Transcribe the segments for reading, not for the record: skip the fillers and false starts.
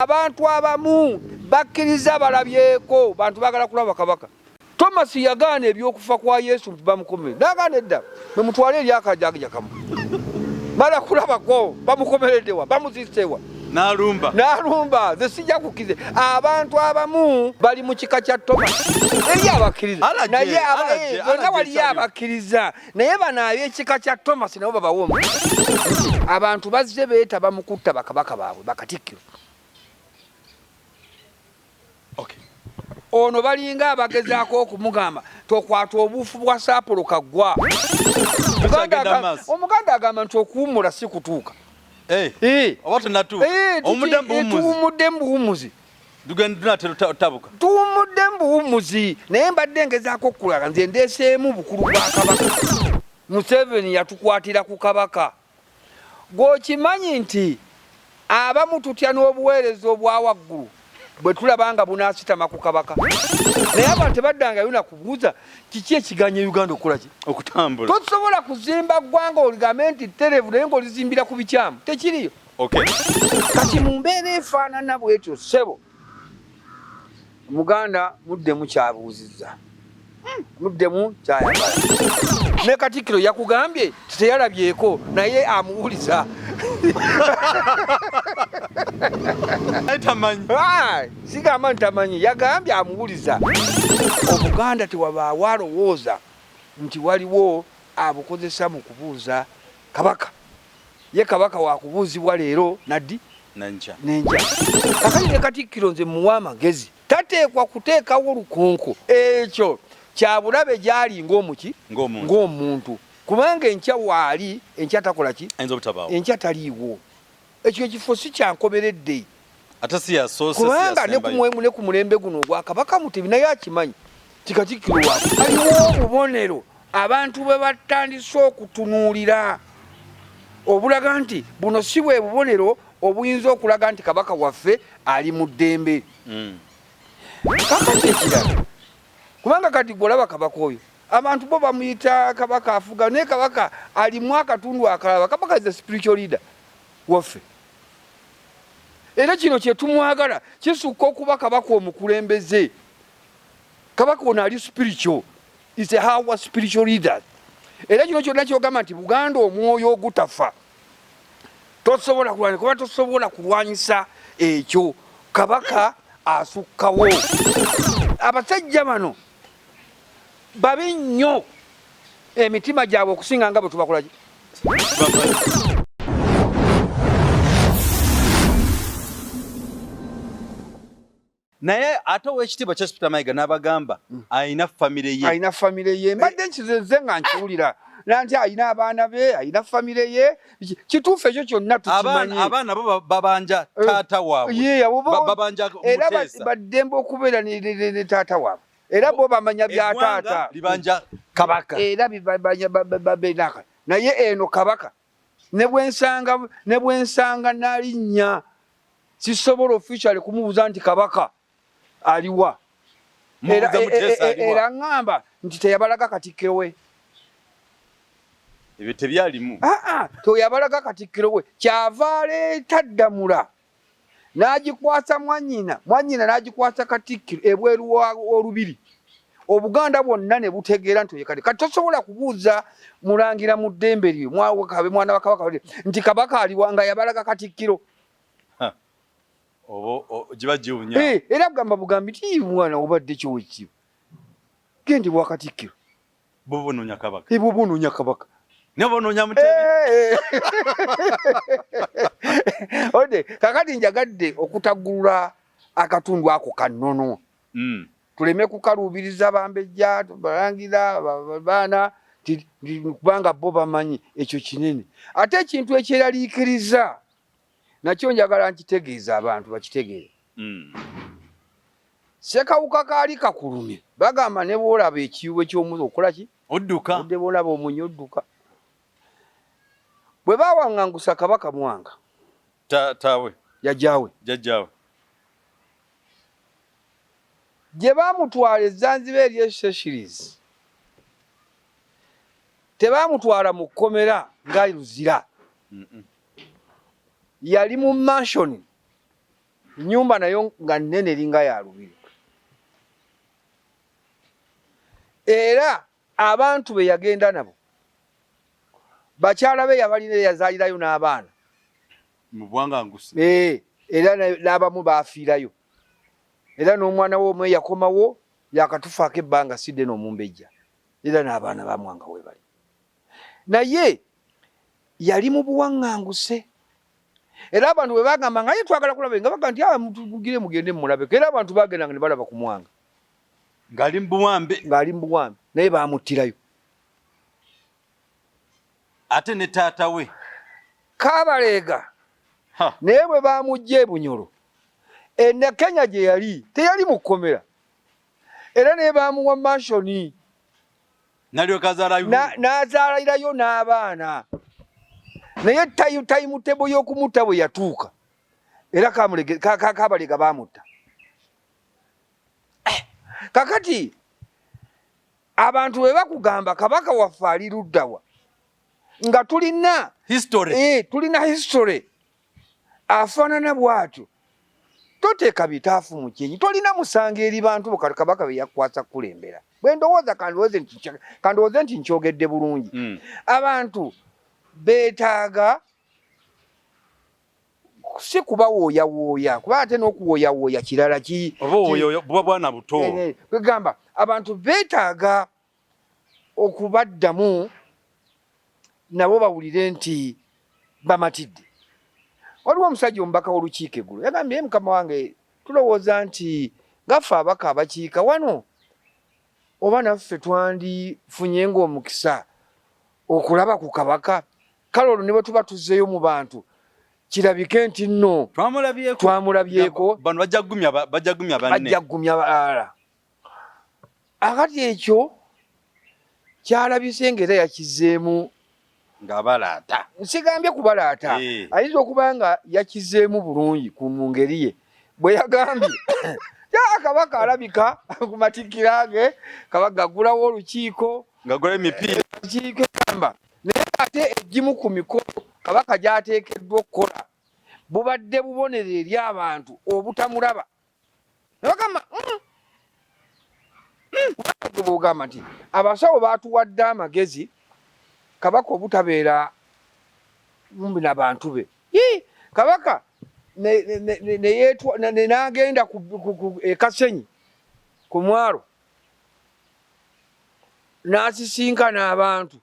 Abantu abamu bakkiriza balabyeko, bantu baagala kulaba kabaka. Thomas yagaana ebyokufa kwa Yesu nti bamukomere, nagaana edda mwe eri akajagija kamu mala kulabako bamukomereddewa bamuzisewa nalumba nalumba nze sijja kukkiriza. Abantu abamu bali mu kika kya Thomas, eri abakkiriza naye bonna waliyo abakkiriza, naye bano ab'ekika kya Thomas nabo babawo. Abantu bazze beetaba mu kutta bakabaka baabwe bakatikkiro. Ono balinga abagezaako okumugamba tokwata obuufu bwa saapolo kaggwa. Omuganda agamba nti okuwummula si kutuuka. Tuwummudde mu buwummuzi. Tuwummudde mu buwummuzi, naye mbadde ngezaako okulaga nze ndeeseemu bukulu bwa kabaka. Museveni yatukwatira ku kabaka. Gw'okimanyi nti abamu tutya n'obuweereza obwa waggulu bwe tulaba nga bunaasitama ku kabaka, naye abantu tebaddangayo na kubuuza kiki ekiganya Uganda okukola ki? Okutambula. Tosobola kuzimba ggwanga oligambe nti ttereevu naye ng'olizimbira ku bikyamu, tekiriyo. Kati mu mbeera efaanana bw'etyo, ssebo Muganda, muddemu kyabuuzizza, muddemu kyayagala. Ne Katikkiro yakugambye teyalabyeko, naye amuwuliza. Sigamba nti tamanyi, yagambye amuwuliza. Obuganda tewabaawo alowooza nti waliwo abukozesa mu kubuuza kabaka. Ye kabaka wakubuuzibwa leero naddi nenkya. Kakati ne Katikkiro nze muwa amagezi, tateekwa kuteekawo lukonko. Ekyo kyabulabe gyali ng'omuki ng'omuntu, kubanga enkya waali, enkya takola ki, enkya taliiwo. Ekyo ekifo si kyankomeredde, kubanga ne ku mulembe guno ogwa Kabaka Mutebi naye akimanyi ti Katikkiro waabwe. Waliwo obubonero abantu bwe batandise okutunuulira obulaga nti buno si bwe bubonero obuyinza okulaga nti kabaka waffe ali mu ddembe. Kakati ekirala, kubanga kati gwolaba kabaka oyo abantu bo bamuyita kabaka afuga, naye kabaka alimu akatundu akalaba. Kabaka is a spiritual leader waffe, era kino kyetumwagala kisukka okuba kabaka omukulembeze. Kabaka ono ali spiritual, is a our spiritual leader. Era kino kyonna kyogamba nti Buganda omwoyo ogutafa tosobola kulwanyisa, kuba tosobola kulwanyisa ekyo. Kabaka asukkawo. Abasajja bano babi nnyo emitima gyabwe okusinga nga bwe tubakola. Naye ate owekitiibwa Charles Peter Mayiga n'abagamba alina famire ye. Alina famire ye. Mbadde nkizenze nga nkiwulira nanti alina abaana be, alina famire ye. Kituufu ekyo kyonna tukimanyi. Abaana bo babanja taata waabwe. Babanja era baddembe okubeera ne taata waabwe. Era bo bamanya bya taata. Libanja kabaka. Era babenaka. Naye eno kabaka ne bwensanga nalinnya sisobola officially kumubuuza nti kabaka aliwa. Era ŋŋamba nti teyabalaga katikkiro we. Ebyo tebyalimu. Teyabalaga katikkiro we. Kyava aleeta Ddamula n'agikwasa mwannyina, mwannyina n'agikwasa katikkiro ebweru w'olubiri. Obuganda bwonna ne butegeera nti oye kati. Kati tosobola kubuuza mulangira mu ddembe lye, kabe mwana wa kabaka nti kabaka aliwa nga yabalaga katikkiro. Era kugamba bugambi ti mwana obadde kyowekibo gende bwa katikkiro. Bubunoonya kabaka. Bubunoonya kabaka. Ne bunoonya Mutebi. Ode kakati njagadde okutaggulula akatundu ako kannono. Tuleme kukaluubiriza bambejja, balangira, baana, kubanga bo bamanyi ekyo kinene. Ate ekintu ekyeraliikiriza nakyo njagala nkitegeeza abantu bakitegeere. Ssekawuka kaali kakulumye, bagamba ne bw'olaba ekiyiwe ky'omuzi okola ki? Odduka. Odde bw'olaba omunye odduka. Bwe baawaŋŋangusa Kabaka Mwanga. Taawe. Jjajjaawe. Jjajjaawe. Gye baamutwala e Zanzibar eri e Seychelles, tebaamutwala mu kkomera nga Luzira. Yali mu mansion Nyumba nayo nga nnene eringa ya lubiri. Era abantu be yagenda nabo bakyala be yabalina yazaalirayo n'abaana mu buwanganguse. Eh, era n'abamu baafiirayo era n'omwana we omu eyakomawo yakatufaako ebbanga si ddene omumbejja era n'abaana ba Mwanga webali naye yali mu buwaŋŋanguse era abantu bwe bagamba nga ye twagala kulaba nga bagamba nti ah, mugire mugende mumulabeko era abantu bagendanga ne balaba ku Mwanga ng'ali mu buwambe ng'ali mu buwambe naye baamuttirayo ate ne taata we Kaabaleega naye bwe baamuggya e Bunyoro e Kenya gye yali teyali mu kkomera era naye baamuwa mansioni n'azaalirayo n'abaana naye tayimutebo y'okumutta bwe yatuuka era Kaabaleega baamutta eh, kakati abantu bwe bakugamba kabaka waffe ali luddawa nga tulina history, eh, tulina history afaanana bwatyo toteeka bitaafu mu kyenyi tolina musango eri bantu bo kabaka be yakwasa kukulembera bwe ndowooza kandowooze nti nkyogedde bulungi mm. Abantu beetaaga si kubawooyawooya kuba ate n'okuwooyawooya kirala ki buba bwana buto eh, eh, kwegamba abantu beetaaga okubaddamu nabo bawulire nti bamatidde. Waliwo omusajja omubaka w'olukiiko eggulo yagambye mukama wange tulowooza nti ngaffe abaka abakiika wano oba naffe twandifunye ng'omukisa okulaba ku kabaka kale olwo ne bwe tuba tuzzeeyo mu bantu kirabike nti nno twamulabyeko bano bajja kugumya banne bajja kugumya balala akati ekyo kyalabise ng'era yakizeemu ng'abalaata nsigambye kubalaata eh. Ayinza okuba nga yakizeemu bulungi ku mu ngeri ye bwe yagambye ya kabaka alabika ku matikkira ge kabaka gagulawo olukiiko ngagula emipiira olukiiko egamba naye ate egimu ku mikolo kabaka gy'ateekeddwa okukola bubadde bubonero eri abantu obutamulaba nebagamba mm. mm. Bwogamba nti abasawo batuwadde amagezi kabaka obutabeera mumbi na bantu be kabaka n'agenda e Kasenyi ku mwalo n'asisinkana abantu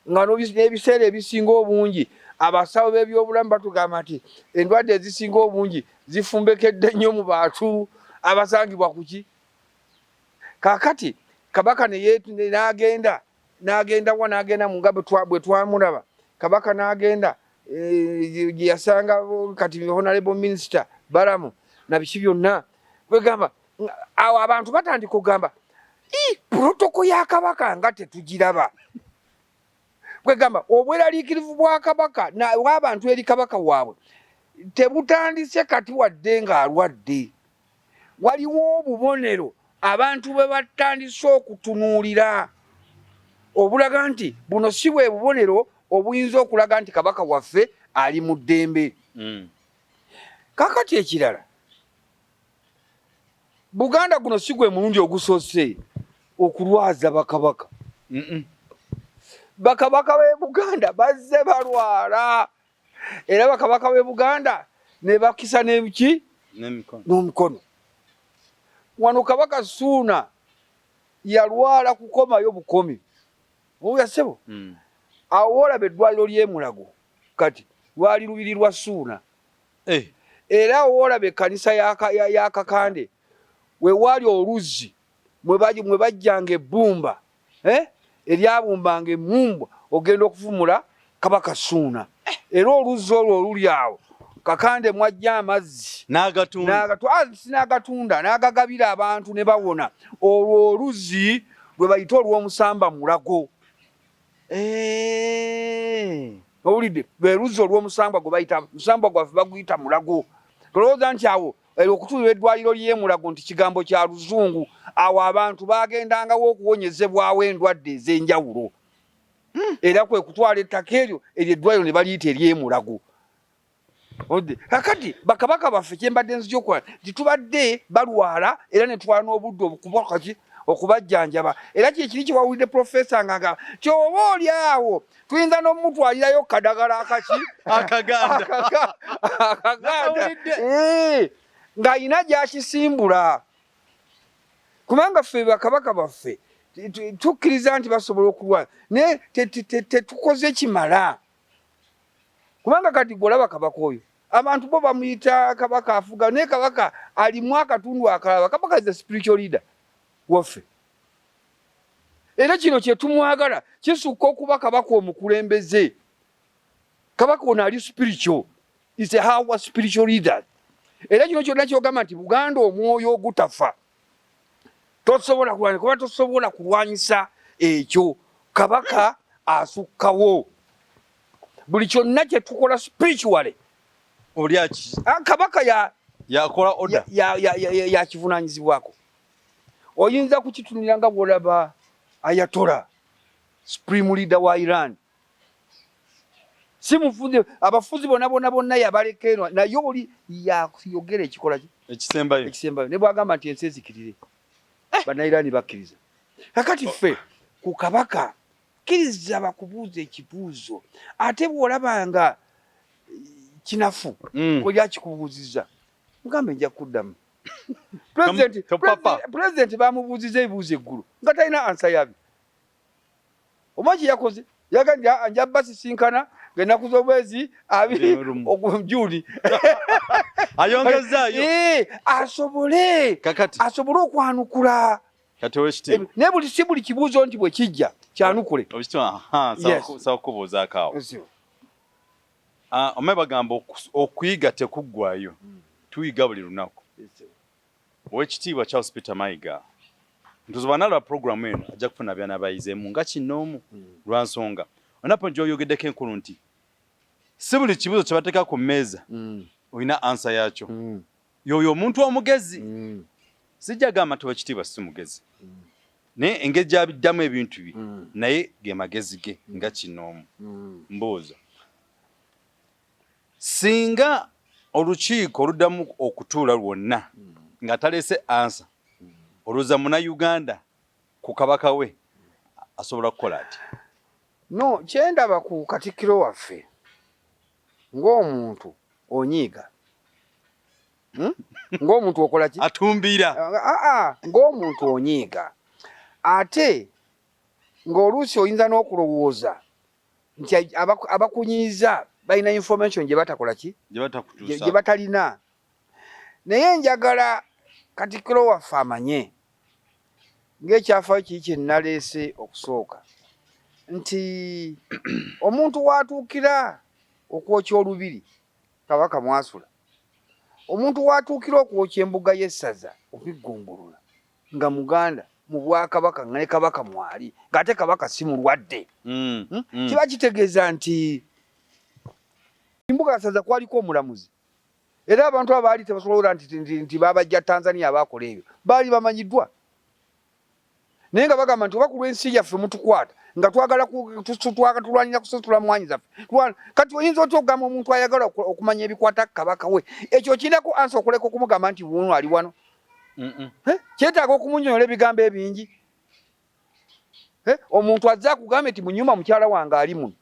nga n'ebiseera ebisinga obungi abasawo b'ebyobulamu batugamba nti endwadde ezisinga obungi zifumbekedde nnyo mu bantu abasangibwa kuki kaakati kabaka n'agenda n'agenda wa n'agenda mu nga bwe twamulaba kabaka n'agenda eh, gye yasanga kati honorable minister Balamu na biki byonna kwegamba awo abantu batandika okugamba protoko ya kabaka nga tetugiraba kwegamba obweraliikirivu bwa kabaka bw'abantu eri kabaka waabwe tebutandise kati wadde ng'alwadde waliwo obubonero abantu bwe batandise okutunuulira obulaga nti buno si bwe bubonero obuyinza okulaga nti kabaka waffe ali mu ddembe mm. Kakati ekirala Buganda guno si gwe mulundi ogusoose okulwaza bakabaka mm -mm. Bakabaka b'e Buganda bazze balwala era bakabaka b'e Buganda ne bakisa n'ebiki n'omukono wano kabaka Suuna yalwala kukomayo bukomi oya ssebo mm. Awo olaba eddwaliro ly'e Mulago kati lwali lubiri lwa Suuna eh. Era woolaba ekkanisa ya Kakande we waali oluzzi mwe bajjanga ebbumba eh? Eryabumbanga emmumbwa ogenda okufumula Kabaka Suuna eh. Era oluzzi olwo oluli awo Kakande mwajja amazzi n'agatunda n'agagabira abantu ne bawona olwo oluzzi lwe bayita olw'omusamba Mulago Eh. Owulidde lwe luzzi olw'omusambwa gwe bayita musambwa gwaffe baguyita Mulago tolowooza nti awo eh, okutuulira eddwaliro ly'e Mulago nti kigambo kya luzungu awo abantu bagendangawo okuwonyezebwawo endwadde ez'enjawulo hmm. Era kwe kutwala ettaka eryo eryo eddwaliro ne baliyita ery'e Mulago. Kakati bakabaka baffe kyembadde nzija okukola nti tubadde balwala era ne twala n'obudde obukubakaki okubajjanjaba, era kyekiri kyewawulidde profesa nga nga kyoba oli awo tuyinza n'omutwalirayo kadagala akaki akaganda akaganda eh, ng'alina gy'akisimbula, kubanga ffe bakabaka baffe tukkiriza nti basobola okulwala naye tetukoze kimala. Kubanga kati gwolaba kabaka oyo abantu bo bamuyita kabaka afuga, naye kabaka alimu akatundu akalaba. Kabaka is the spiritual leader waffe, era kino kyetumwagala kisukka okuba kabaka omukulembeze. Kabaka ono ali spiritual, is a our spiritual leader. Era kino kyonna kyogamba nti Buganda omwoyo ogutafa tosobola kulwanyisa, kuba tosobola kulwanyisa ekyo. Kabaka asukkawo buli kyonna kyetukola spiritually. Oli aki ah, kabaka ya yakola order yakivunanyizibwako. Oyinza kukitunira nga bwolaba Ayatollah supreme leader wa Iran, si mufuzi, abafuzi bona bona bonna yabaleka eno, naye oli yayogera ekikola ki ekisembayo, ekisembayo ne bwagamba nti ensi ezikirire eh. Bannairani bakkiriza. Kakati ffe ku kabaka kkiriza bakubuuza ekibuuzo, ate bw'olaba nga kinafu oli akikubuuzizza mugambe nja kuddamu. Pulezidenti bamubuuziza ebibuuzo eggulo nga talina ansa yabyo. Omanyi kye yakoze? Yagambye nti nja basisinkana ng'ennaku z'omwezi 20 Juni. Ayongezaayo. Eh, asobole Kakati. asobole okwanukula. Kati owekitiibwa. Naye buli si buli kibuuzo nti bwe kijja kyanukule. Owekitiibwa, aha, Yes. sawa kubuuzaako awo. Nsibo. Ah, omanyi bagamba okuyiga tekuggwayo. Tuyiga buli lunaku. Owekitiibwa Charles Peter Mayiga, ntuza bw'anaalaba pulogulaamu eno ajja kufuna by'anaabayizeemu nga kinnoomu lwa nsonga. Olina point gy'oyogeddeko enkulu nti si buli kibuuzo kye bateeka ku mmeeza olina ansa yaakyo. Y'oyo omuntu omugezi. Sijja gamba nti owekitiibwa si mugezi, naye engeri gy'abiddamu ebintu bye naye ge magezi ge nga kinnoomu. Mbuuza, singa olukiiko oluddamu okutuula lwonna nga taleese ansa, olowooza Munnayuganda ku Kabaka we asobola kukola atya? No, kyendaba ku Katikkiro waffe ng'omuntu onyiiga. Hmm? Ng'omuntu okola ki? Atumbiira. Ah, ah, ng'omuntu onyiiga. Ate ng'oluusi oyinza n'okulowooza nti abakunyiiza balina information gye batakola ki? Gye batalina. Naye njagala Katikkiro waffe amanye ng'ekyafaayo kiri kye naleese okusooka nti omuntu w'atuukira okwokya olubiri Kabaka mwasula, omuntu w'atuukira okwokya embuga y'essaza okuggombolola nga Muganda mu bwakabaka nga ne Kabaka mwali, ng'ate Kabaka si mulwadde, kiba kitegeeza nti embuga ya ssaza kwaliko omulamuzi. Era abantu abo baali tebasobola nti babajja Tanzania abaakola ebyo, baali bamanyiddwa. Naye nga bagamba nti oba ku lw'ensi yaffe mutukwata nga twagala tulwanira kusasula mwanyi zaffe. Kati oyinza otya okugamba omuntu ayagala okumanya ebikwata Kabaka we? Ekyo kirinaku ansa okuleka okumugamba nti wuuno ali wano. Kyetaaga okumunyonyola ebigambo ebingi. Omuntu azze akugambe nti mu nnyumba mukyala wange ali muno.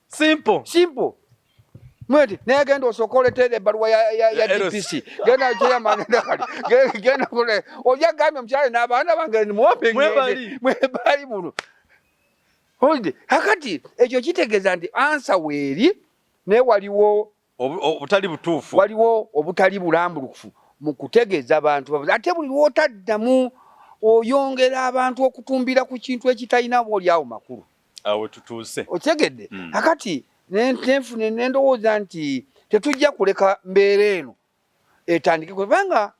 Simple. Simple. Mweti, naye genda osooka oleete ebbaluwa ya DPC. Genda chairman ndakali. Genda kule. Ojja gambye omukyala n'abaana bange muwambe ngende. Mwebali muno. Hold. Kakati ekyo kitegeeza nti ansa weeri naye waliwo obutali butuufu. Waliwo obutali bulambulukufu mu kutegeeza abantu. Ate buli lw'otaddamu oyongera abantu okutumbira ku kintu ekitalina oba oli awo makulu. Awo tutuuse. Otegedde? Kakati nenfune nendowooza nti tetujja kuleka mbeera eno etandike, kubanga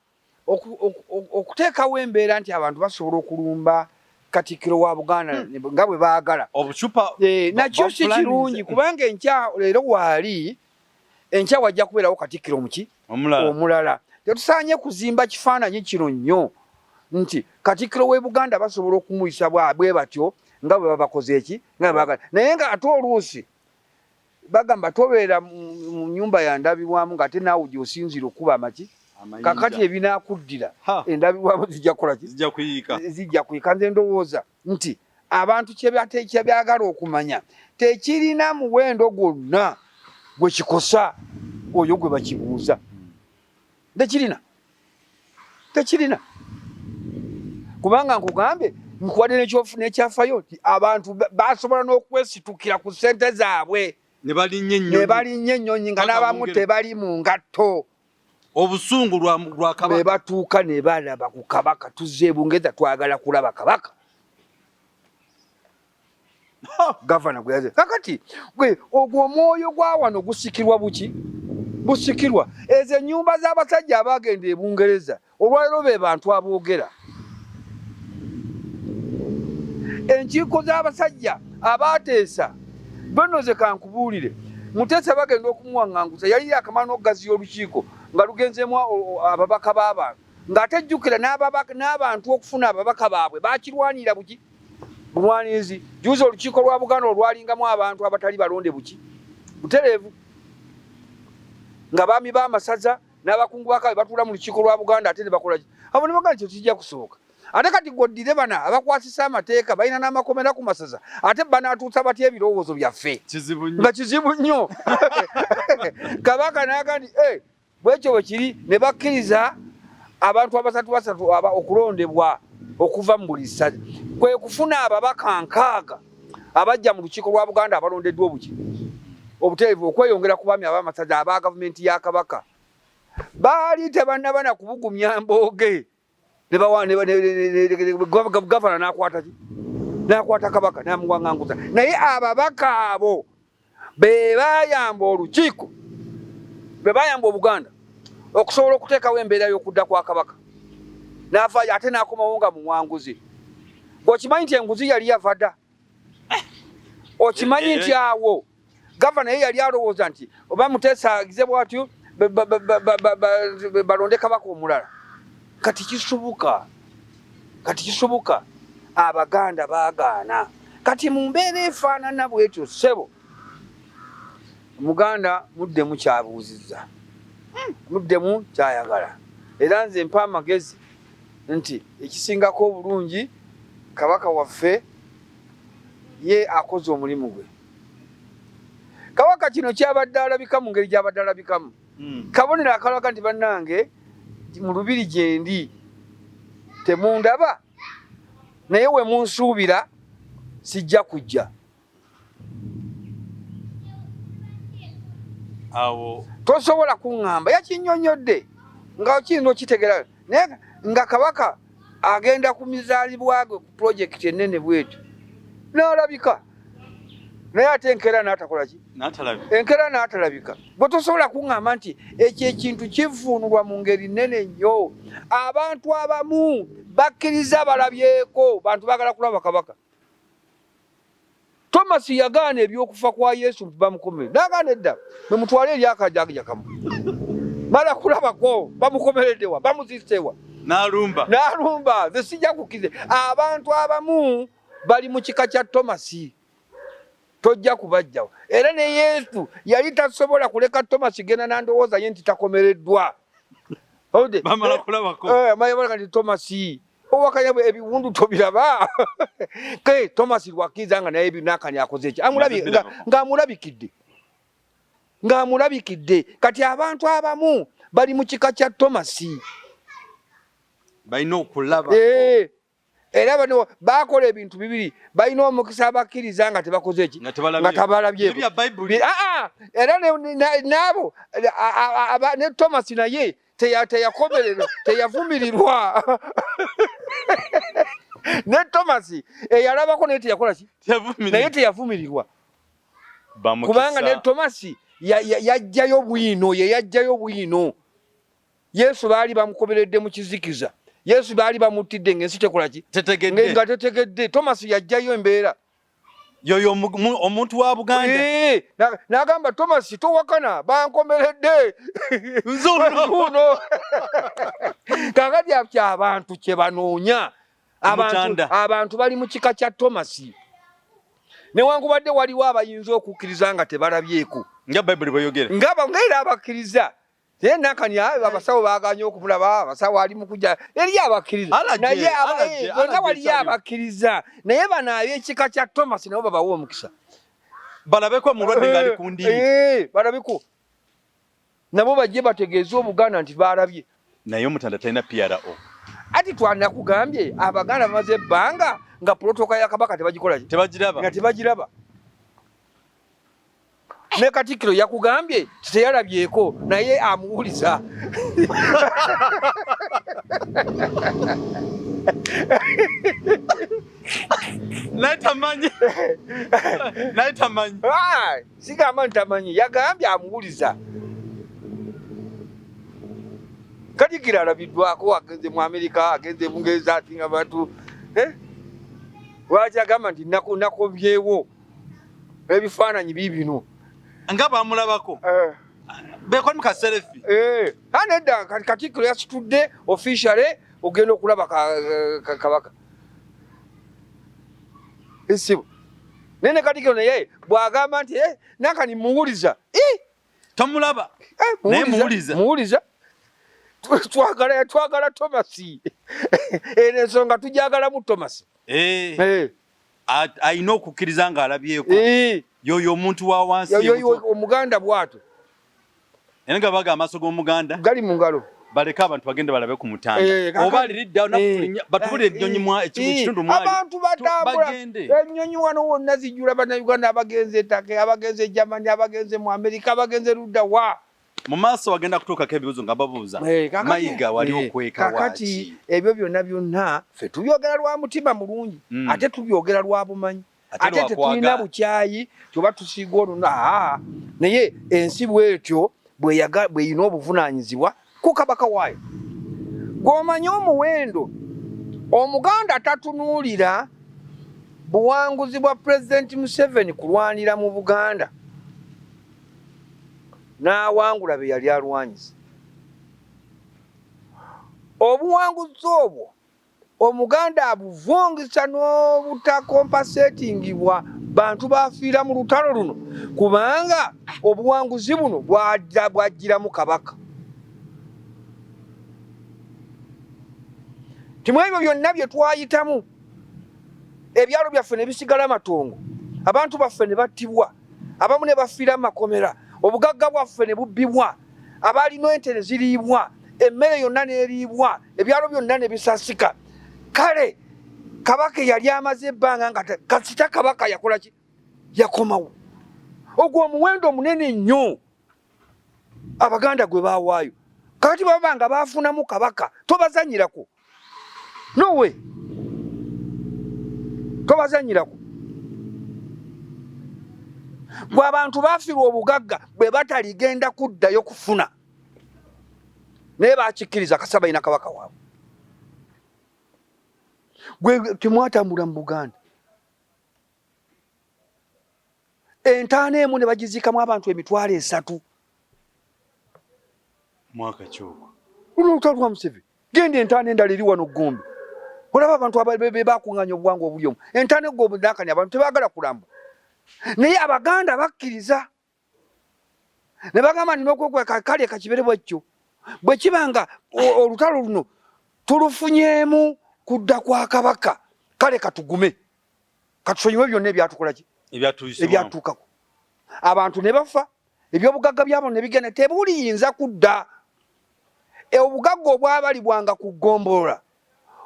okuteekawo embeera nti abantu basobola okulumba Katikkiro wa Buganda nga bwe baagala. Obucupa nakyo si kirungi, kubanga enkya leero waali enkya wajja kubeerawo Katikkiro muki omulala. Tetusaanye kuzimba kifaananyi kino nnyo nti Katikkiro w'e Buganda basobola okumuyisa bwe batyo nga bwe babakoze eki nga bwe baagala, naye nga ate oluusi Bagamba tobeera mu nyumba ya ndabirwamu ng'ate naawe gy'osinziira okukuba amaki. Kakati ebinaakuddira endabirwamu zijja kukola ki? Zijja kuyiika. Zijja kuyiika. Nze ndowooza nti abantu kye byagala okumanya tekirina muwendo gwonna gwe kikosa oyo gwe bakibuuza. Tekirina. Tekirina. Kubanga nkugambye nkuwadde n'ekyafayo nti abantu basobola n'okwesitukira ku ssente zaabwe ne balinnya ennyonyi, ne balinnya ennyonyi nga n'abamu tebali mu ngatto. Obusungu lwa Kabaka. Ne batuuka ne balaba ku Kabaka, tuzze e Bungereza twagala kulaba Kabaka. Gavana gwe yaze. Kakati gwe ogwo omwoyo gwa wano gusikirwa buki? Busikirwa. Ezo ennyumba z'abasajja abaagenda e Bungereza olwaleero be bantu aboogera. Enkiiko z'abasajja abaateesa banoze kankubuulire. Muteesa bagenda okumuwaŋŋangusa yali yakamala n'okugaziya olukiiko nga lugenzeemu ababaka b'abantu ng'ate jjukira n'abantu okufuna ababaka baabwe bakirwanirira buki bulwanirizi. Juuzi olukiiko lwa Buganda olwalingamu abantu abatali balonde buki butereevu nga baami b'amasaza n'abakungu ba Kabaka batuula mu lukiiko lwa Buganda ate ne bakola ki? Abo ne bagamba nti tekijja kusoboka. Ate kati gwoddire bano abakwasisa amateeka balina n'amakomera ku masaza ate banaatuusa batya ebirowoozo byaffe? Nga kizibu nnyo. Kabaka n'agamba nti eh, bwekyo bwe kiri ne bakkiriza abantu abasatu basatu aba okulondebwa okuva mu buli ssaza kwe kufuna ababaka 6 abajja mu lukiiko lwa Buganda abalondeddwa obuki obutereevu okweyongera ku baami ab'amasaza aba gavumenti ya Kabaka. Baali tebannaba na kubugumya mbooge gavana n'akwata ki n'akwata Kabaka n'amuwaŋŋanguza. Naye ababaka abo be baayamba olukiiko, be baayamba Obuganda okusobola okuteekawo embeera y'okudda kwa Kabaka. N'avaayo ate n'akomawo nga muwanguzi. Okimanyi nti enguzi yali yava dda? Okimanyi nti awo gavana ye yali alowooza nti oba Muteesa agize bw'atyo balonde Kabaka omulala. Kati kisoboka, kati kisoboka Abaganda baagaana. Kati mu mbeera efaanana bw'etyo ssebo, Muganda muddemu kyabuuzizza, muddemu kyayagala. Era nze mpa amagezi nti ekisingako obulungi Kabaka waffe ye akoze omulimu gwe. Kabaka kino kyabadde alabika mu ngeri gy'abadde alabikamu. Kabonero akalaga nti bannange mu lubiri gyendi temundaba, naye we munsuubira sijja kujja. Awo tosobola kuŋŋamba, yakinnyonnyodde nga okiyinza okitegeera, naye nga Kabaka agenda ku mizaalibwa gwe ku pulojekiti ennene bwetyo n'alabika, naye ate enkeera n'atakola ki? Enkeera n'atalabika. Gwe tosobola kuŋŋamba nti ekyo ekintu kivvuunulwa mu ngeri nnene nnyo. Abantu abamu bakkiriza balabyeko, bantu baagala kulaba Kabaka. Thomas yagaana eby'okufa kwa Yesu nti bamukomere. N'agaana edda, mwe mutwale eri akajanja kamu. Mala kulabako, bamukomeredde wa, bamuziise wa. N'alumba. N'alumba, nze sijja kukkiriza. Abantu abamu bali mu kika kya Thomas. Tojja kubajjawo. Era ne Yesu yali tasobola kuleka Thomas genda na ndowooza ye nti takomereddwa. Bamala kulabako. Bamala nti Thomas owakanya ebiwundu tobiraba. Ke Thomas lwakkiriza nga naye binakani akoze eki ng'amulabikidde. Ng'amulabikidde. Kati abantu abamu bali mu kika kya Thomas. Balina okulaba. Era bano bakola ebintu bibiri, balina omukisa abakkiriza nga tebakoze eki? Nga tabalabye. Era n'abo, ne Thomas naye teyakomererwa, teyavumirirwa. Ne Thomas eyalabako naye teyakola ki? Naye teyavumirirwa. Kubanga ne Thomas yajjayo bwino, ye yajjayo bwino. Yesu baali bamukomeredde mu kizikiza. Yesu baali bamuttidde ng'ensi tekola ki? Nga tetegedde. Thomas yajjayo embeera. Yoyo omuntu wa Buganda. N'agamba Thomas towakana bankomeredde. Nzuuno. Kaakati abantu kye banoonya. Abantu bali mu kika kya Thomas. Newankubadde waliwo abayinza okukkiriza nga tebalabyeko, nga Bayibuli bweyogera, nga era abakkiriza naye nakani abasawo baganye okumulaba, abasawo ali mukuja eri abakkiriza, naye bonna waliyo abakkiriza, naye bano ab'ekika kya Thomas nabo babawe omukisa balabeko omulwadde ng'ali ku ndiri, balabeko nabo bajje bategeeze Obuganda nti balabye. Naye Omutanda talina PRO. Ati twanakugambye Abaganda bamaze ebbanga nga protocol ya Kabaka tebagikola, tebagiraba, nga tebagiraba. Ne Katikkiro yakugambye teyalabyeko, naye amuwuliza. Naye tamanyi, naye tamanyi. Sigamba nti tamanyi, yagambye amuwuliza. Katikkiro alabiddwako, agenze mu Amerika, agenze Bungereza, ati nga bantu lwaki agamba nti nakobyewo ebifaananyi biibino nga bamulabako bekoli mu kaserefi. Nedda, Katikkiro yasitudde officially ogenda okulaba Kabaka esibo nene. Katikkiro naye bw'agamba nti nakani muwuliza, Tomulaba naye muwuliza. Muwuliza. Twagala, twagala Thomas, eno ensonga tujagalamu Thomas. Alina okukkiriza ng'alabyeko yoyo omuntu wa wansi. Omuganda bw'atyo. Naye nga baga amaaso g'Omuganda gali mu ngalo. Baleke abantu bagende balabe ku Mutanda oba aliridda batubulire ennyonyi ekitundu mwali. Abantu batambula, ennyonyi wano wonna zijjula Bannayuganda abagenze etake, abagenze Germany, abagenze mu Amerika, abagenze ludda wa. Mu maaso wagenda kutuukako ebibuuzo nga babuuza Mayiga wali okweka. Kakati ebyo byonna byonna ffe tubyogera lwa mutima mulungi, ate tubyogera lwa bumanyi, ate tetulina bukyayi tyoba tusiiga oluna. Naye ensi bwetyo bweyina obuvunaanyizibwa ku Kabaka waayo. Gw'omanyi omuwendo, Omuganda tatunuulira buwanguzi bwa Pulezidenti Museveni kulwanira mu Buganda n'awangula be yali alwanyisa. Obuwanguzi obwo Omuganda abuvungisa n'obutakompasetingibwa bantu bafiira mu lutalo luno, kubanga obuwanguzi buno bwajjiramu Kabaka. Timu ebyo byonna bye twayitamu, ebyalo byaffe ne bisigala matongo, abantu baffe ne battibwa, abamu ne bafiira makomera, obugagga bwaffe ne bubbibwa, abalina ente ne ziriibwa, emmere yonna n'eriibwa, ebyalo byonna ne bisasika. Kale Kabaka eyali amaze ebbanga nga kasita Kabaka yakola ki, yakomawo, ogwo omuwendo omunene nnyo Abaganda gwe bawaayo. Kakati baba nga bafunamu Kabaka, tobazanyirako, nowe tobazanyirako. Bwe abantu bafiirwa obugagga bwe bataligenda kuddayo kufuna, naye bakikkiriza kasa balina Kabaka waabwe. Gwe temwatambula mu Buganda, entaana emu ne bagiziikamu abantu 300,000. Mwaka kyogwo. Luno olutalo lwa Museveni. Genda entaana endala eri wano Gombe, olaba abantu bebakuŋŋanya obuwangwa obuli omu. Entaana egombe nakani abantu tebaagala kulamba, naye Abaganda bakkiriza ne bagamba nti n'okwekweka kale kakibere bwekyo bwe kiba nga olutalo luno tulufunyeemu kudda kwa Kabaka, kale katugume, katusonyiwe byonna ebyatukola ki, ebyatuukako, abantu ne bafa, ebyobugagga byabo ne bigenda, tebuliyinza kudda. Obugagga obwabalibwanga ku ggombolola,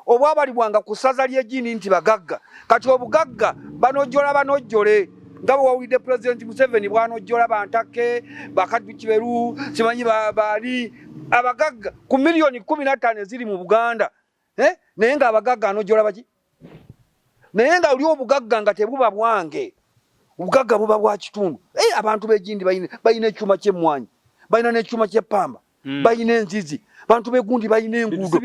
obwabalibwanga ku ssaza ly'egini nti bagagga, kati obugagga banojjola banojjole, nga bwe wawulidde Pulezidenti Museveni bwanojjola bantake bakaddu kiberu simanyi baani abagagga ku miliyoni 15 eziri mu Buganda, eh? Naye nga abagagga anojjola baki? Naye nga oli obugagga nga tebuba bwange, obugagga buba bwa kitundu. Eh, abantu b'egindi balina ekyuma ky'emmwanyi, balina n'ekyuma ky'eppamba, balina enzizi, bantu b'egundi balina enguudo,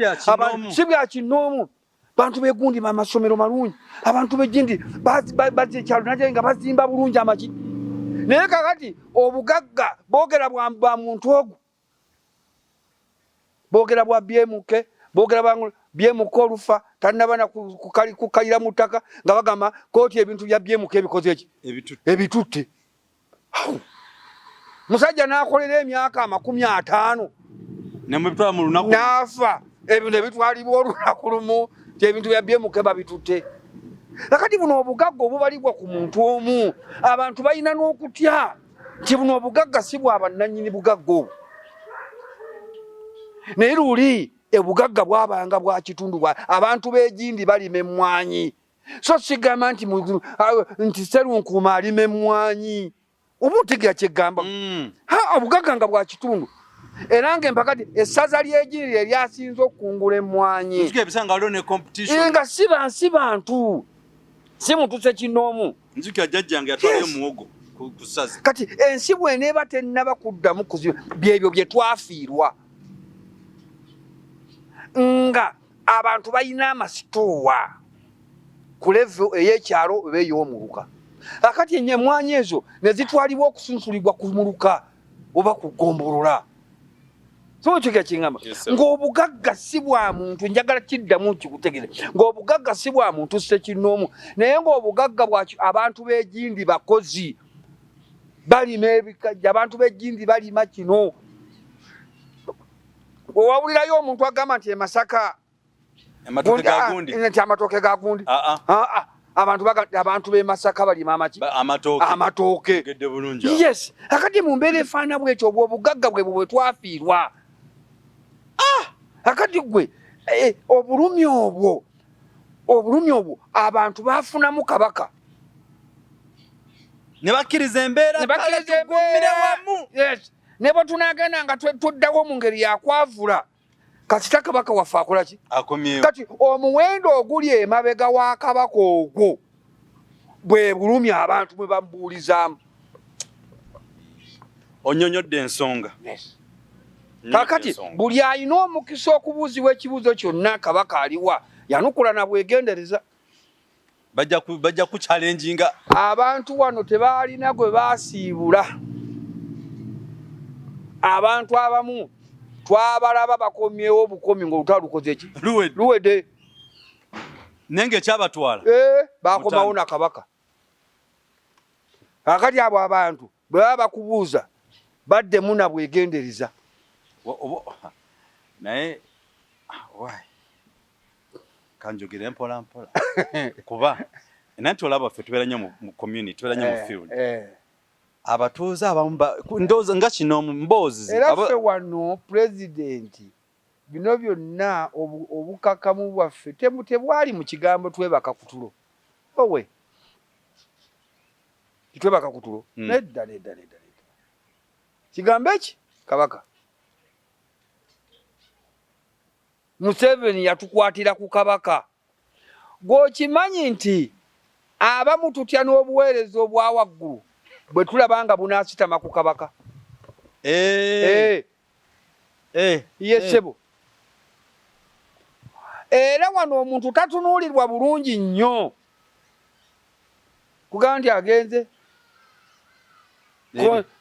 si bya kinoomu, bantu b'egundi amasomero malungi, abantu b'egindi bazza ekyalo naye nga bazimba bulungi amaki. Naye kakati obugagga boogera bwa muntu ogu, boogera bwa BMK, Boogera bangu byemuka olufa tannaba na kukalira mu ttaka nga bagamba kooti ebintu bya byemuka ebikoze eki ebitutte. Musajja n'akolera emyaka 50 n'afa, ebintu ebitwalibwa olunaku lumu nti ebintu bya byemuka babitutte. Kakati buno obugagga obubalibwa ku muntu omu, abantu balina n'okutya nti buno obugagga si bwa bannannyini bugagga obwo, naye luli ebugagga bwabanga bwa kitundu bwa abantu b'egindi balima emmwanyi, so sigamba nti nti Sserunkuuma alima emmwanyi, oba otegera kyegamba obugagga nga bwa kitundu, era nga empaka essaza ly'egindi lye lyasinze okukungula emmwanyi nga si bansi bantu, si muntu ssekinnoomu. Nzijukira jjajjange yatwalayo muwogo ku ssaza. Kati ensi bw'eneeba tennaba kuddamu kuziba byebyo bye twafiirwa, nga abantu balina amasitoowa ku level ey'ekyalo oba ey'omuluka. Kakati emmwanyi ezo ne zitwalibwa okusunsulibwa ku muluka oba ku ggombolola. So kyo kingamba ng'obugagga si bwa muntu, njagala kiddamu nkikutegere, ng'obugagga si bwa muntu ssekinnoomu, naye ng'obugagga bwa abantu b'egindi bakozi balima ebikajjo, abantu b'egindi balima kino. Wewawulirayo omuntu agamba nti e Masaka amatooke ga gundi, nti amatooke ga gundi, abantu baga abantu b'e Masaka balima amaki? Amatooke. Amatooke. Ogedde bulungi. Yes, akati mu mbeera efaana bwetyo, obwo obugagga bwe bwe twafiirwa. Akati gwe obulumi obwo, obulumi obwo abantu baafunamu Kabaka ne bakkiriza embeera, ne bakkiriza embeera wamu. Yes, ne bwe tunaagenda nga tuddawo mu ngeri ya kwavula, kasita Kabaka waffe akola ki? Akomyewo. Kati omuwendo oguli emabega wa Kabaka ogwo bwe bulumi abantu bwe bamubuulizaamu. Onyonyodde ensonga. Yes. Kakati buli alina omukisa okubuuzibwa ekibuuzo kyonna, Kabaka aliwa, yanukula na bwegendereza. Bajja kuchallenginga. Abantu wano tebaalina gwe baasiibula. Abantu abamu twabalaba bakomyewo obukomi ng'olutalo lukoze ki? Luwedde. Naye ng'ekyabatwala. Bakomawo na Kabaka. Kakati abo abantu bwe baba bakubuuza baddemu na bwegendereza. Naye why? Kanjogere mpola mpola kuba nanti olaba ffe tubeera nnyo mu community, tubeera nnyo mu field. Abatuuze abamu ndowooza nga kino mboozi. Era ffe wano pulezidenti bino byonna obukakamu bwaffe tebwali mu kigambo twebaka ku tulo. Owe titwebaka ku tulo. Nedda nedda nedda nedda. Kigambo eki Kabaka Museveni yatukwatira ku Kabaka. Gw'okimanyi nti abamu tutya n'obuweereza obwa waggulu bwe tulaba nga bunaasitama ku Kabaka. Ye ssebo. Era wano omuntu tatunuulirwa bulungi nnyo kugamba nti agenze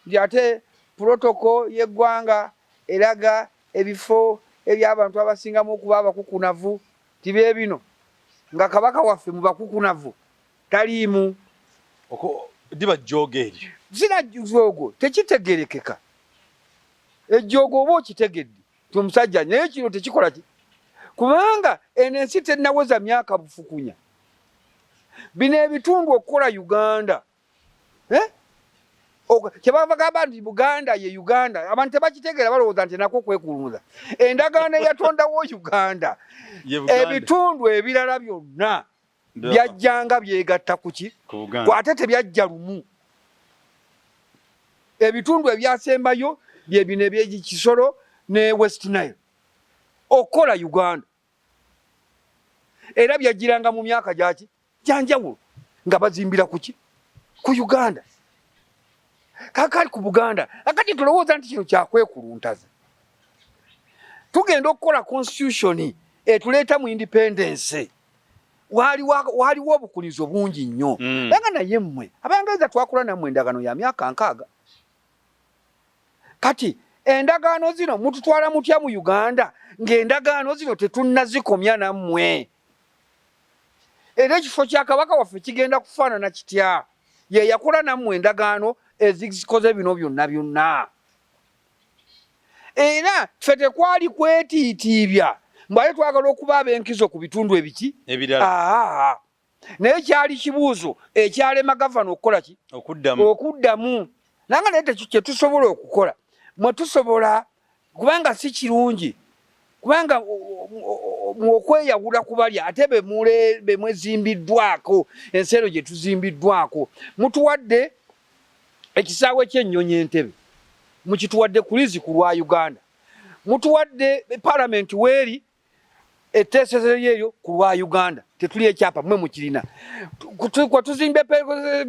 nti ate protocol y'eggwanga eraga ebifo eby'abantu abasingamu okuba abakukunavu ti bye bino, nga Kabaka waffe mu bakukunavu taliimu. Liba jjoogo eryo. Zira jjoogo, tekitegeerekeka. Ejjoogo oba okitegedde nti omusajja, naye kino tekikola ki? Kubanga eno ensi tennaweza myaka bufukunya. Bino ebitundu okukola Uganda. Kyebava bagamba nti Buganda ye Uganda, abantu tebakitegeera, balowooza nti nako kwekulunza. Endagaano eyatondawo Uganda, ebitundu ebirala byonna byajjanga byegatta kuki, ate tebyajja lumu. Ebitundu ebyasembayo bye bino eby'Ekisoro ne West Nile okukola Uganda, era byajjiranga mu myaka gyaki gyanjawulo nga bazimbira kuki ku Uganda. Kakali ku Buganda akati tulowooza nti kino kyakwekuluntaza. Tugenda okukola constitution etuleeta mu independence, waliwo obukunizo bungi nnyo. Nga naye mmwe Abangereza twakula nammwe endagaano ya myaka 60. Kati Endagaano zino mututwala mutya mu Uganda ng'endagaano zino tetunnazikomya nammwe? Era ekifo kya Kabaka waffe kigenda kufaanana kitya? Ye yakola nammwe endagaano ezikoze bino byonna byonna. Era ffe tekwali kwetiitiibya mbu ate twagala okuba ab'enkizo ku bitundu ebiki ebirala. Naye kyali kibuuzo ekyalema gavana okukola ki? Okuddamu. Okuddamu. Nanga naye kyetusobola okukola mwe tusobola, kubanga si kirungi, kubanga okweyawula ku bali ate bemwezimbiddwako ensi eno gye tuzimbiddwako. Mutuwadde ekisaawe ky'ennyonyi Entebbe, mukituwadde kulizi ku lwa Uganda, mutuwadde palamenti weeri etteesezo lyeryo ku lwa Uganda, tetuli ekyapa mwe mukirina. Kwe tuzimbye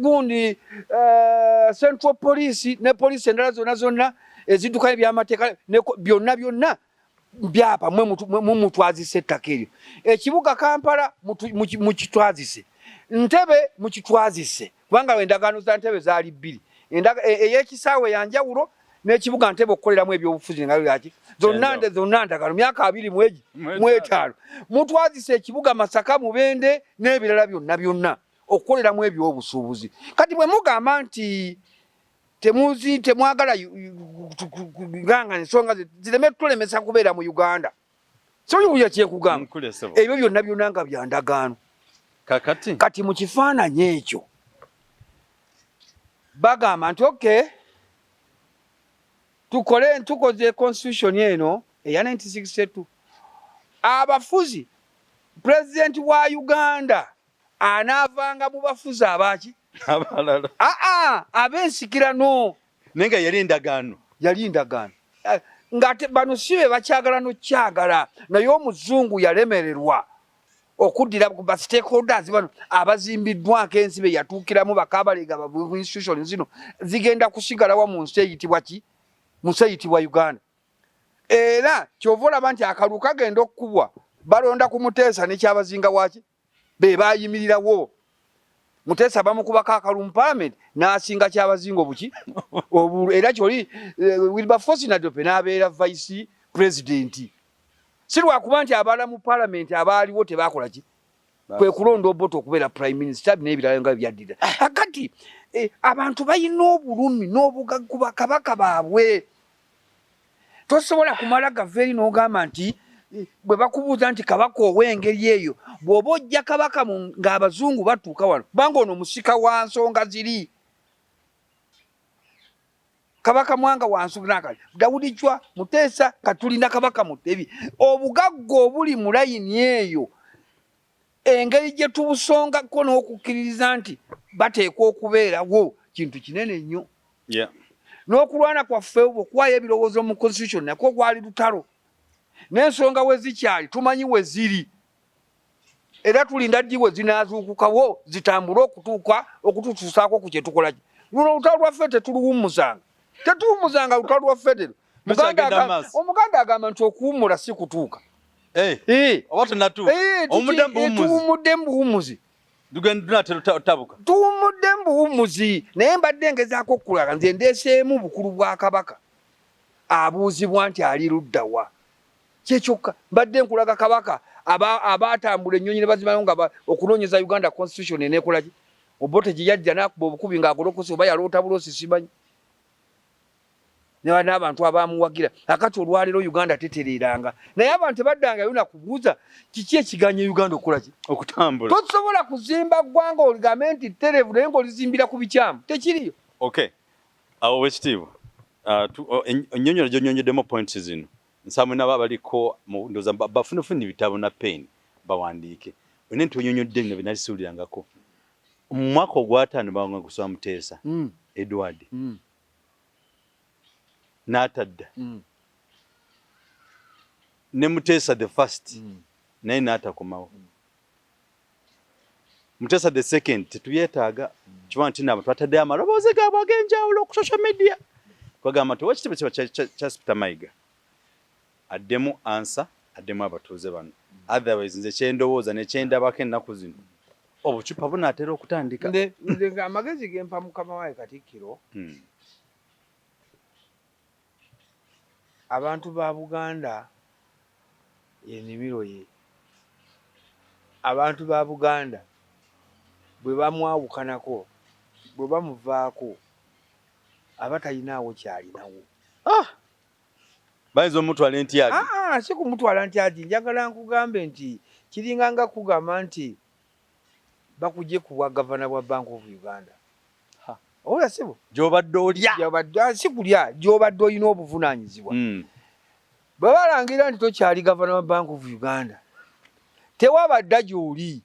gundi Central Police ne poliisi endala zonna zonna ezidduka ebyamateeka byonna byonna byapa mwe mutwazise ettaka eryo. Ekibuga Kampala mukitwazise, Ntebe mukitwazise, kubanga endagaano za Ntebe zaali bbiri, ey'ekisaawe ya njawulo n'ekibuga Ntebe okukoleramu ebyobufuzi nga yaki zonna zonna ndagaano myaka abiri mu etaano. Mutwazise ekibuga Masaka, Mubende n'ebirala byonna byonna okukoleramu ebyobusuubuzi. Kati bwe mugamba nti temuzi temwagala nganga ensonga zireme tulemesa kubeera mu Uganda, sibuya kyekugamba ebyo byonna byonna nga bya ndagaano. Kati mu kifaananyi ekyo bagamba nti okay, tukole tukoze constitution eno eya 1962, abafuzi president wa Uganda anaavanga mu bafuzi abaki abalala, ab'ensikirano. Naye nga yali endagaano, yali ndagaano nga bano si be bakyagala n'okyagala, naye omuzungu yalemererwa okuddira ku ba stakeholders bano abazimbiddwako ensi be yatuukiramu bakabalega ba institution zino zigenda kusigalawa mu nsi eyitibwa ki, mu nsi eyitibwa Uganda. Era kyova olaba nti akalulu kagenda okukubwa balonda ku Muteesa ne Kyabazinga waki be bayimirirawo. Muteesa bamukubako akalulu mu parliament n'asinga Kyabazinga obuki obulu, era kyoli Wilberforce Nadiope n'abeera vice president. Si lwakuba nti abalala mu parliament abaaliwo tebakola ki, kwe kulonda Obote okubeera prime minister n'ebirala nga byaddira. Akati abantu balina obulumi n'obugagga ku bakabaka baabwe. Tosobola kumala gava eri n'ogamba nti bwe bakubuuza nti kabaka ow'engeri eyo, bw'oba ojja kabaka ng'abazungu batuuka wano, kubanga ono musika wa nsonga ziri. Kabaka Mwanga wa nsonga, Daudi Chwa, Muteesa, katulina kabaka Mutebi. Obugagga obuli mu layini eyo, engeri gye tubusongako n'okukkiririza nti bateekwa okubeerawo kintu kinene nnyo. N'okulwana kwaffe okuwaayo ebirowoozo mu constitution nakwo kwali lutalo, n'ensonga we zikyali tumanyi we ziri, era tulinda ddi we zinaazuukukawo zitambule okutuuka okututuusaako ku kye tukola. Luno olutalo lwaffe tetuluwummuzanga, tetuwummuzanga lutalo lwaffe tero. Omuganda agamba nti okuwummula si kutuuka. Tuwummudde mu buwummuzi, tuwummudde mu buwummuzi. Naye mbadde ngezaako okulaga nze ndeeseemu bukulu bwa kabaka abuuzibwa nti ali ludda wa, kyekyokka mbadde nkulaga kabaka abaatambula ennyonyi ne bazimayo nga okunoonyeza Uganda constitution eneekola ki. Obote gye yajja n'akuba obukubi ng'agolokose oba yaloota buloosi simanyi, n'abantu abamuwagira. Akati olwaleero Uganda tetereeranga, naye abantu tebaddangayo na kubuuza kiki ekiganye Uganda okukola ki, okutambula. Tosobola kuzimba ggwanga oligambe nti ttereevu naye ng'olizimbira ku bikyamu, tekiriyo. Okay, awo wekitiibwa ennyonyola gy'onnyonnyoddemu points zino, nsaba nabo abaliko ndowooza bafunefune ebitabo na pen bawandiike. Olina nti onyonyodde bino bye nali siwulirangako. Mu mwaka ogw'ataano bawanga kusoma Muteesa Edward n'atadda ne Muteesa the first naye n'atakomawo. Muteesa the second tetubyetaaga, kiba nti nabo twataddeyo amaloboozi gaabwe ag'enjawulo ku social media. Twagamba nti owekitiibwa kiba Charles Peter Mayiga addemu ansa, addemu abatuuze bano, otherwise nze kyendowooza nekyendabako ennaku zino obucupa bunaatera okutandika. Nze amagezi gempa mukama wange Katikkiro, Abantu ba Buganda enimiro ye. Abantu ba Buganda bwe bamwawukanako, bwe bamuvaako, aba talinaawo kyalinawo. Ah! Bayinza omutwala entyagi? Ah, ah, si kumutwala ntyagi. Njagala nkugambe nti kiringa nga kugamba nti bakugye ku bwa gavana bwa Bank of Uganda. Ola sebo. Gy'obadde olya. Gy'obadde ah, si kulya, gy'obadde olina obuvunaanyizibwa. Bwe balangira nti tokyali gavana wa Bank of Uganda, tewaba dda gy'oli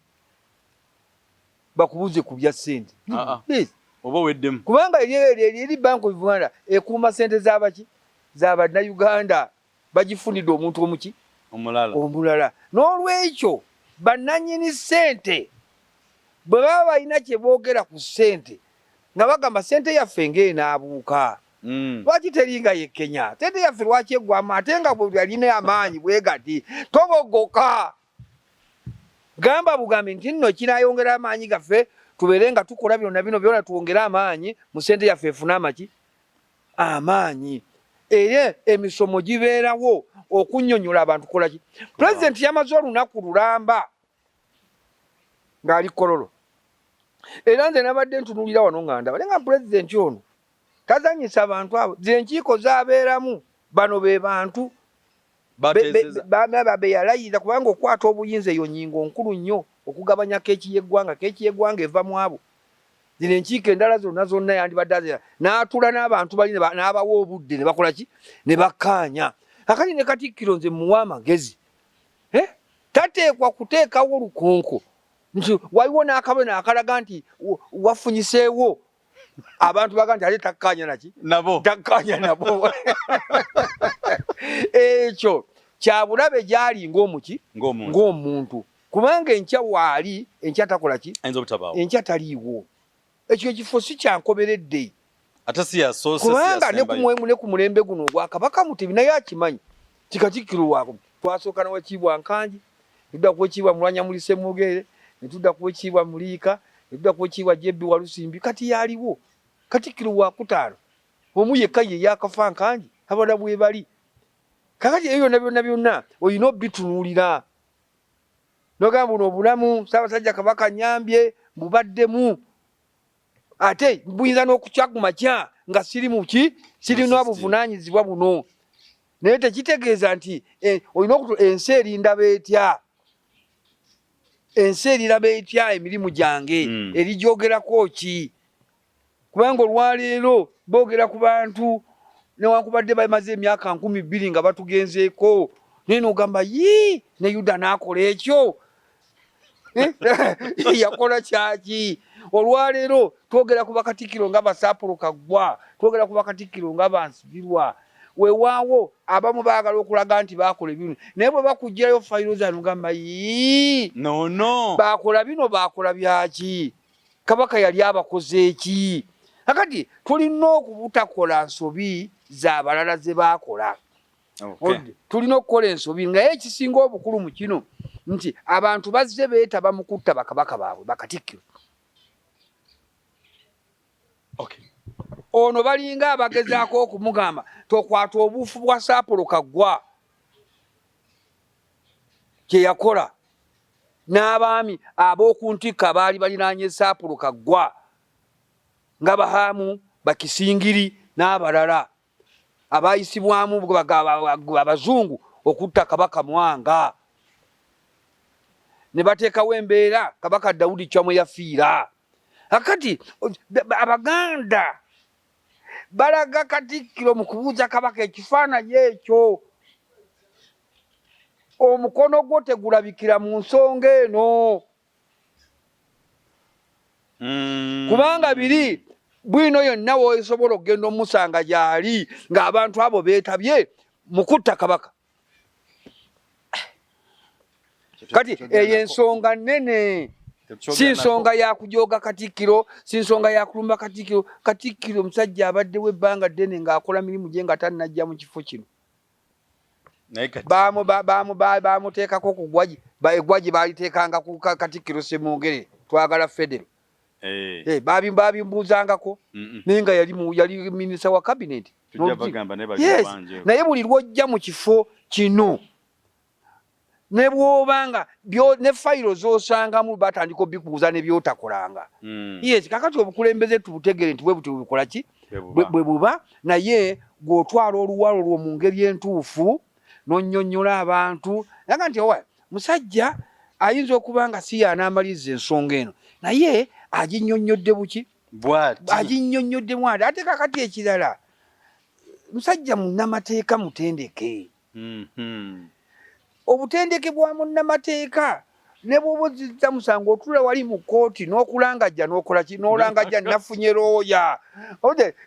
bakubuze ku bya ssente. Yes. Oba oweddemu. Kubanga eri Bank of Uganda ekuuma ssente z'abaki? Za Bannayuganda. Bagifunidde omuntu omuki? Omulala. Omulala. N'olwekyo bannannyini ssente bwe baba balina kye boogera ku ssente nga bagamba ssente yaffe ng'enaabuuka. Lwaki teri nga ye Kenya? Ssente yaffe lwaki eggwamu ate nga bwe yalina amaanyi bwe gati? Tobogoka. Gamba bugambi nti nno kinaayongera amaanyi gaffe tubeere nga tukola bino na bino byona twongere amaanyi mu ssente yaffe efune amaki? Amaanyi. Era emisomo gibeerawo okunnyonnyola abantu kola ki. Pulezidenti yamaze olunaku lulamba ng'ali Kololo. Era nze nabadde ntunuulira wano nga ndaba naye nga pulezidenti ono tazannyisa bantu abo. Zino enkiiko z'abeeramu bano be bantu be yalayirira kubanga okukwata obuyinza eyo nnyingo nkulu nnyo okugabanya keeki y'eggwanga. Keeki y'eggwanga eva mu abo. Zino enkiiko endala zonna zonna yandibadde azira n'atuula n'abantu bali n'abawa obudde ne bakola ki? Ne bakkaanya. Kaakati ne Katikkiro nze mmuwa amagezi. Eh? Tateekwa kuteekawo lukonko nti waliwo n'akabonero akalaga nti wafunyiseewo abantu baga nti ate takkaanya naki? Nabo. Takkaanya nabo. Ekyo kya bulabe gy'ali ng'omuki? Ng'omuntu. Kubanga enkya waali, enkya takola ki? Enkya taliiwo. Ekyo ekifo si kya nkomeredde. Ate si yasoose, kubanga ne ku mulembe guno ogwa Kabaka Mutebi naye akimanyi nti Katikkiro waako. Twasooka na Wakiibwa Nkangi, ne tudda ku Wakiibwa Mulwanyamuli Ssemwogerere, ne tudda ku Wakiibwa Muliika, ne tudda ku Wakiibwa JB Walusimbi, kati y'aliwo. Katikkiro wakutaano omu yekka ye yaakafa Nkangi, abalala bwebali. Kaakati ebyo byonna byonna byonna olina obitunuulira. Nogamba buno obulamu Ssaabasajja Kabaka annyambye mbubaddemu ate buyinza n'okukya ku makya nga siri muki sirina buvunaanyizibwa buno naye tekitegeeza nti eh, olina okutu ensi erindaba etya ensi eriraba etya emirimu gyange erigyogerako ki Kubanga olwaleero boogera ku bantu newankubadde bamaze emyaka 2000 nga batugenzeeko, naye n'ogamba yii ne Yuda n'akola ekyo eh? Yakola kyaki? Olwaleero twogera ku bakatikkiro nga Basaapolo Kaggwa, twogera ku bakatikkiro nga Bansibirwa. Weewaawo abamu baagala okulaga nti baakola ebirungi, naye bwe bakuggyirayo fayiro zaabwe n'ogamba yii no, no. Baakola bino, baakola byaki? Kabaka yali abakoze ki? Kakati tulina okubutakola nsobi za balala ze baakola. Okay. Tulina okukola ensobi, naye ekisinga obukulu mu kino nti abantu bazze beetaba mu kutta bakabaka baabwe bakatikkiro. Okay. Ono balinga abagezaako okumugamba tokwata obuufu bwa Saapolo Kaggwa kye yakola n'abaami ab'oku ntikko abaali balinaanye Saapolo Kaggwa nga Bahaamu, Bakisingiri n'abalala abaayisibwamu Abazungu okutta Kabaka Mwanga ne bateekawo embeera Kabaka Daudi Chwa mwe yafiira. Kakati Abaganda balaga Katikkiro mu kubuuza Kabaka ekifaananyi ekyo. Omukono gwo tegulabikira mu nsonga eno. Kubanga biri bwino yonna w'osobola okugenda omusanga gy'ali ng'abantu abo beetabye mu kutta Kabaka. Kati eyo ensonga nnene, si nsonga ya kujooga Katikkiro, si nsonga ya kulumba Katikkiro. Katikkiro omusajja abaddewo ebbanga ddene ng'akola mirimu gye nga tannajja mu kifo kino. Baamuteekako ku ggwagi, eggwagi baaliteekanga ku Katikkiro Ssemwogerere, twagala federo. Eh. Eh, babimbuuzangako naye nga yali minisita wa cabinet. Yes, naye buli lwojja mu kifo kino ne bw'obanga ne fayiro z'osangamu batandika obikubuuza ne by'otakolanga. Yes, kakati obukulembeze tubutegere nti bwe butyo bukola ki, bwe buba, naye gw'otwala oluwalo lwo mu ngeri entuufu n'onnyonnyola abantu naga nti owa musajja ayinza okuba nga si y'anaamaliriza ensonga eno, naye aginnyonnyodde buki, aginnyonnyodde mwati. Ate kakati ekirala, musajja munnamateeka mutendeke. Obutendeke bwa munnamateeka ne bw'oba ozizza musango otula wali mu kkooti n'okulangajja n'okola ki, n'olangajja nafunye looya.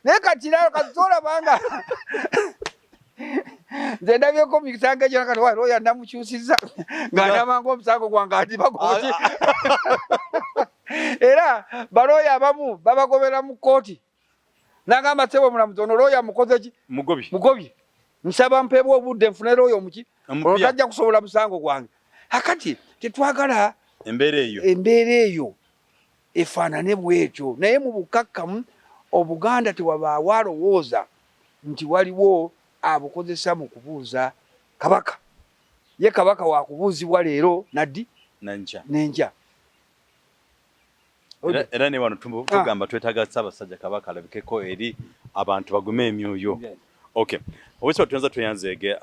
Naye kati kati olabanga nze ndabyeko misango egyo kati wa looya namukyusizza nga ndabanga omusango gwange atibagoki. Era balooya abamu babagobera mu kkooti nagamba ssebo omulamuzi ono looya mukoze ki, mugobye, nsaba mpeebwe obudde nfune looya omuki olwo tajja kusobola musango gwange. Akati tetwagala embeera eyo efaanane bwetyo, naye mu bukkakkamu Obuganda tewabaawo alowooza nti waliwo abukozesa mu kubuuza Kabaka. Ye Kabaka wakubuuzibwa leero naddi n'enkya. Era ne wano tugamba twetaaga Ssaabasajja Kabaka alabikeko eri abantu bagume emyoyo. Okay, obwekitiibwa tuyinza tweyanzeege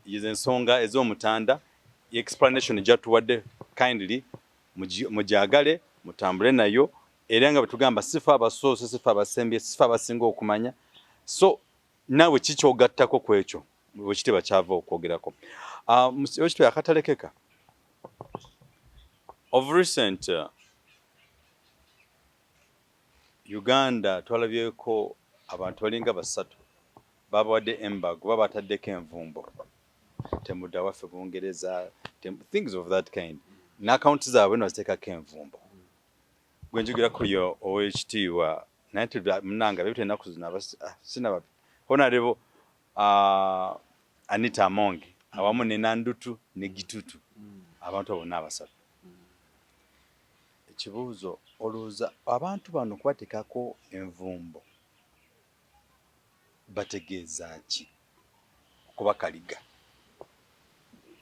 ezo ensonga ez'omutanda explanation gyatuwadde kindly mugyagale mutambule nayo, era nga bwe tugamba sifa abasoose, sifa abasembye, sifa abasinga okumanya. So naawe ki ky'ogattako ku ekyo Oweekitiibwa kyava okwogerako? Oweekitiibwa akatalekeka of recent Uganda twalabyeko abantu balinga basatu babawadde embargo, babataddeko envumbo, temudda waffe Bungereza, things of that kind, n'akawunti zaabwe nibaziteekako envumbo. Gwe njogerako yo Oweekitiibwa naye munange abebita ennaku zino sinaba Honorable Anita Among awamu ne Nandutu ne Gitutu, abantu abo bonna abasatu. Ekibuuzo, olowooza abantu bano kubateekako envumbo bategeeza ki okubakaliga?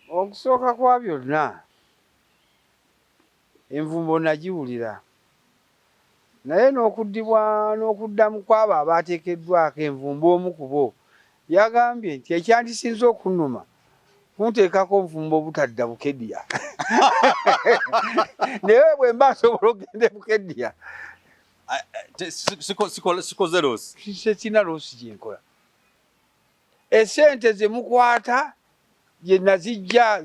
Okusooka kwa byonna envumbo nagiwulira, naye n'okuddibwa n'okuddamu kw'abo abaateekeddwako envumbo omu ku bo yagambye nti ekyandisinze okunnuma kunteekako nvumbo obutadda Bukedya naye bwe mba nsobola okugenda e Bukedya sikoze loss, sirina loss gye nkola. Esente ze mukwata gye nazijja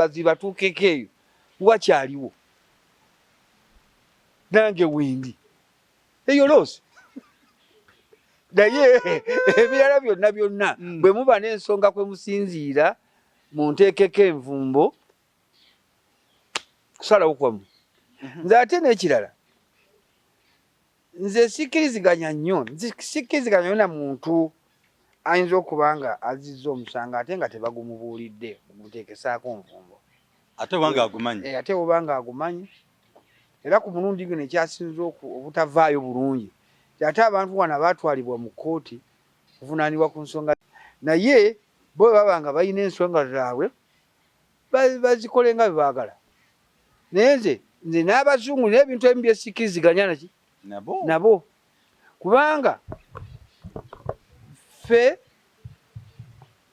zibatuukeko eyo wakyaliwo nange wendi eyo loss. Naye ebirala byonna byonna bwe muba n'ensonga kwe musinziira munteekeko envumbo kusalawo kwammwe. Nze ate n'ekirala nze sikkiriziganya nnyo, sikkiriziganya nnyo na muntu ayinza okuba nga azizza omusango ate nga tebagumubuulidde gumuteekesaako nvumbo. Ate oba ng'agumanyi. Ate oba ng'agumanyi. Era ku mulundi guno ekyasinze obutavaayo bulungi ate abantu wano abaatwalibwa mu kkooti kuvunaanibwa ku nsonga, naye bo bwe baba nga balina ensonga zaabwe bazikole nga bwe baagala. Naye nze nze n'abazungu n'ebintu ebimu bye sikkiriziganya naki nabo, kubanga ffe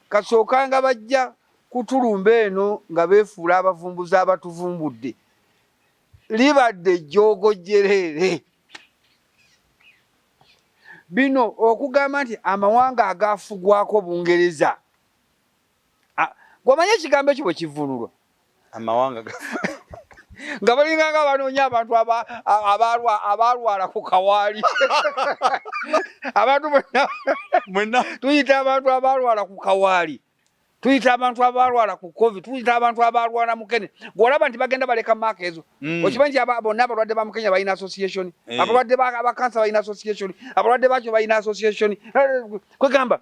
kasookanga bajja kutulumba eno nga beefuula abavumbuzi abatuvumbudde, libadde ejjoogo jjereere. Bino okugamba nti amawanga agaafugwako Bungereza, gw'omanyi ekigambo ekyo bwe kivvuunulwa? Amawanga nga balinga nga banoonya abantu abalwala ku kawaali. Abantu mwenna tuyita abantu abalwala ku kawaali, tuyita abantu abalwala ku covid, tuyita abantu abalwala mukene. Gw'olaba nti bagenda baleka maaka ezo. Okimanyi nti bonna abalwadde ba Mukenya balina association, abalwadde ba kansa balina association, abalwadde bakyo balina association. Kwegamba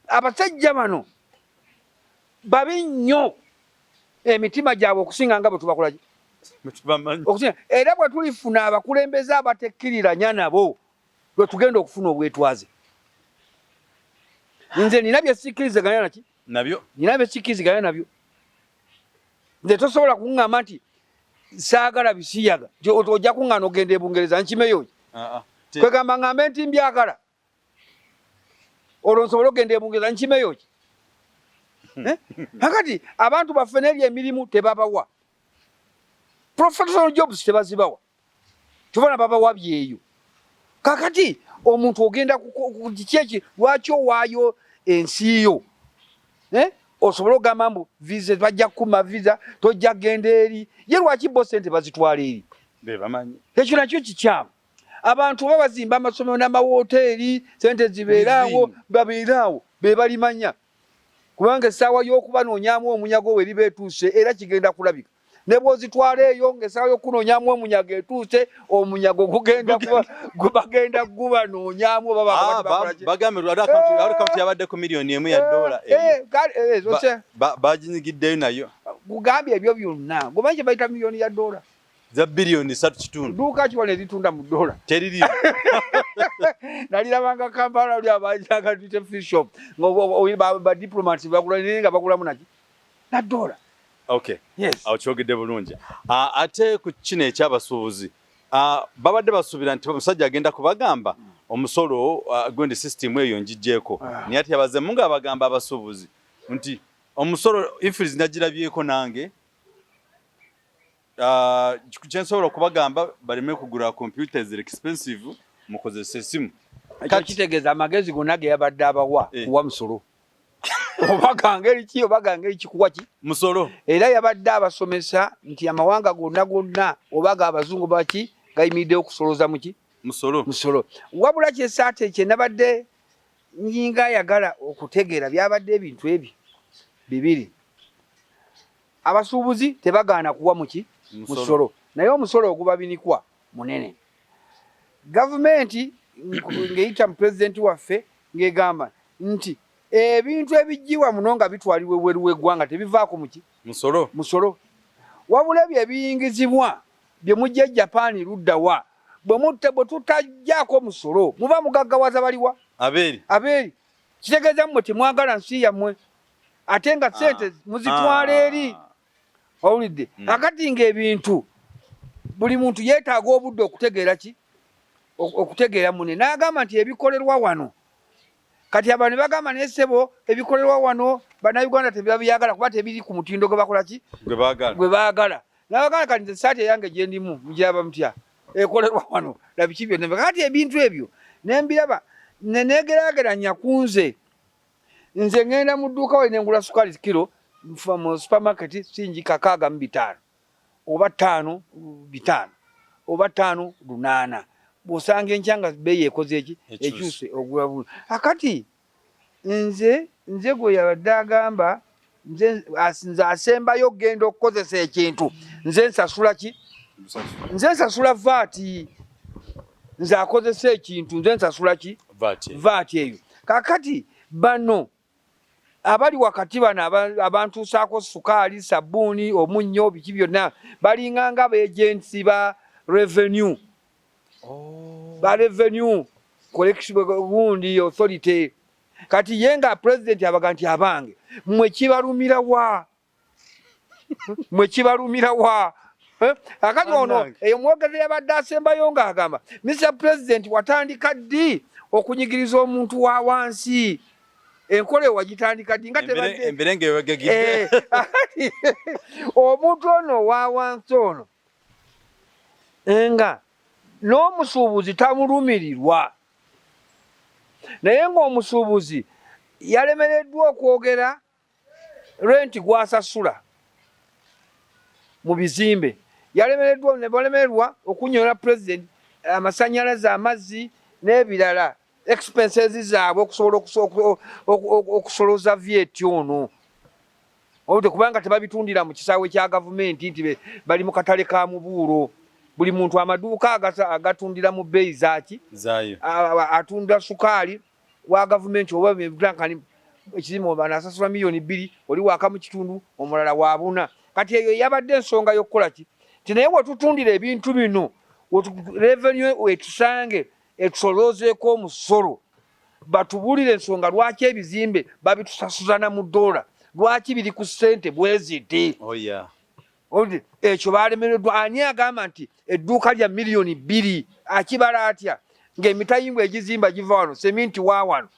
abasajja bano babi nnyo emitima gyabwe okusinga nga bwe tubakola. Era bwe tulifuna abakulembeze abatekkiriranya nabo lwe tugenda okufuna obwetwaze. Nze nina bye sikkiriziganya naki nabyo, nina bye sikkiriziganya nabyo. Nze tosobola kuŋŋamba nti saagala bisiyaga, ojja kuŋŋaana ogenda e Bungereza nkimeyo ki? Kwegamba ŋŋambe nti mbyagala olwo nsobole okugenda e Bungereza nkimeyo ki? Eh? Kakati abantu baffe n'eri emirimu tebabawa, professional jobs tebazibawa, tubona babawa byeyo. Kakati omuntu ogenda kiki eki, lwaki owaayo ensi yo? Eh? Osobola okugamba mbu visa bajja kukuma visa, tojja kugenda eri. Ye lwaki bo sente bazitwala eri? Ekyo nakyo kikyamu. Abantu oba bazimba amasomero n'amawoteeri, sente zibeeraawo, babeeraawo be balimanya, kubanga essaawa y'okubanoonyaamu omunyago we eriba etuuse era kigenda kulabika. Ne bw'ozitwala eyo ng'essaawa y'okunoonyaamu omunyago etuuse, omunyago gugenda bagenda gubanoonyaamu oba bagambe lwali yabadde ku miliyoni emu ya dola baginyigiddeyo nayo. Kugambye ebyo byonna gomanyi kye bayita miliyoni ya dola za biliyoni 3.5. Dduuka ki wano eritunda mu dola? Teririyo. Nalirabanga Kampala oli abajaga duty free shop nga ba diplomats bagula naye nga bagulamu naki na dola. Okay. Yes. Awo kyogedde bulungi. Ate ku kino eky'abasuubuzi, babadde basuubira nti omusajja agenda kubagamba omusolo gundi system eyo ngiggyeko. Naye ate yabazeemu ng'abagamba abasuubuzi nti omusolo influence nagirabyeko nange. Kyensobola okubagamba baleme kugula computers ziri expensive, mukozese esimu. Ekyo kitegeeza amagezi gonna ge yabadde abawa kuwa musolo. Oba gangeri ki, oba gangeri ki, kuwa ki? Musolo. Era yabadde abasomesa nti amawanga gonna gonna oba g'abazungu baki gayimiriddewo okusoloza muki? Musolo. Musolo. Wabula kyesaate kye nabadde nyinga ayagala okutegeera byabadde ebintu ebyo bibiri. Abasuubuzi tebagaana kuwa muki? Musolo. Naye omusolo ogubabinikwa munene. Gavumenti ng'eyita mu pulezidenti waffe ng'egamba nti ebintu ebijjibwa muno nga bitwalibwa ebweru w'eggwanga tebivaako muki? Musolo. Musolo. Wabula ebyo ebiyingizibwa bye mujja e Japan ludda wa? Bwe tutajjaako musolo muba mugaggawaza baliwa? Abeeri. Abeeri. Kitegeeza mmwe temwagala nsi yammwe ate nga sente muzitwala eri. Owulidde? Akati ng'ebintu buli muntu yeetaaga obudde okutegeera ki? Okutegeera munne. N'agamba nti ebikolerwa wano. Kati abantu ne bagamba naye ssebo ebikolerwa wano Bannayuganda tebabyagala kuba tebiri ku mutindo gwe bakola ki? Gwe baagala. N'abagamba kati nze saati eyange gye ndimu mugiraba mutya? Ekolerwa wano na biki byonna. Kati ebintu ebyo ne mbiraba ne neegeraageranya ku nze. Nze ŋŋenda mu dduuka wali ne ngula sukaali kiro mu supermarket singi 65 oba 55 oba 58. Bw'osanga enkya nga bbeeyi ekoze eki? Ekyuse ogula bulungi. Akati nze nze gwe yabadde agamba nze nze asembayo okugenda okukozesa ekintu nze nsasula ki? Nze nsasula vaati. Nze akozesa ekintu nze nsasula ki? Vaati eyo. Kakati bano abali wakati bano abantuusaako sukaali, sabbuuni, omunnyo, biki byonna balinga nga beejensi ba revenue. Ba revenue collection gundi authority. Kati ye nga president abaga nti abange mmwe kibalumira wa? Mmwe kibalumira wa? Akati ono eyo mwogezi yabadde asembayo ng'agamba Mr President watandika ddi okunyigiriza omuntu wa wansi? Enkola eyo wagitandika ddi nga tebadde emberenge ewegegidde. Akati omuntu ono owa wansi ono nga n'omusuubuzi tamulumirirwa, naye ng'omusuubuzi yalemereddwa okwogera renti gw'asasula mu bizimbe, yalemereddwa ne balemererwa okunnyola president amasannyalaze, amazzi n'ebirala, expenses zaabwe okusobola okusoloza VAT ono. Obudde kubanga tebabitundira mu kisaawe kya gavumenti nti bali mu katale ka mubuulo. Buli muntu amaduuka agatundira mu bbeeyi zaaki? Atunda sukaali wa gavumenti oba ebitankani ekizimbe bano asasula miliyoni 2, oli waka mu kitundu, omulala wa buna. Kati eyo yabadde ensonga y'okukola ki? Nti naye wetutundira ebintu bino, revenue wetusange etusoloozeeko omusolo, batubuulire ensonga lwaki ebizimbe babitusasuza na mu dola, lwaki biri ku ssente bweziti. Oh, yeah. Ekyo balemereddwa. Ani agamba nti edduuka lya 2 miliyoni akibala atya ng'emitayimbwa egizimba giva wano, seminti wa wano,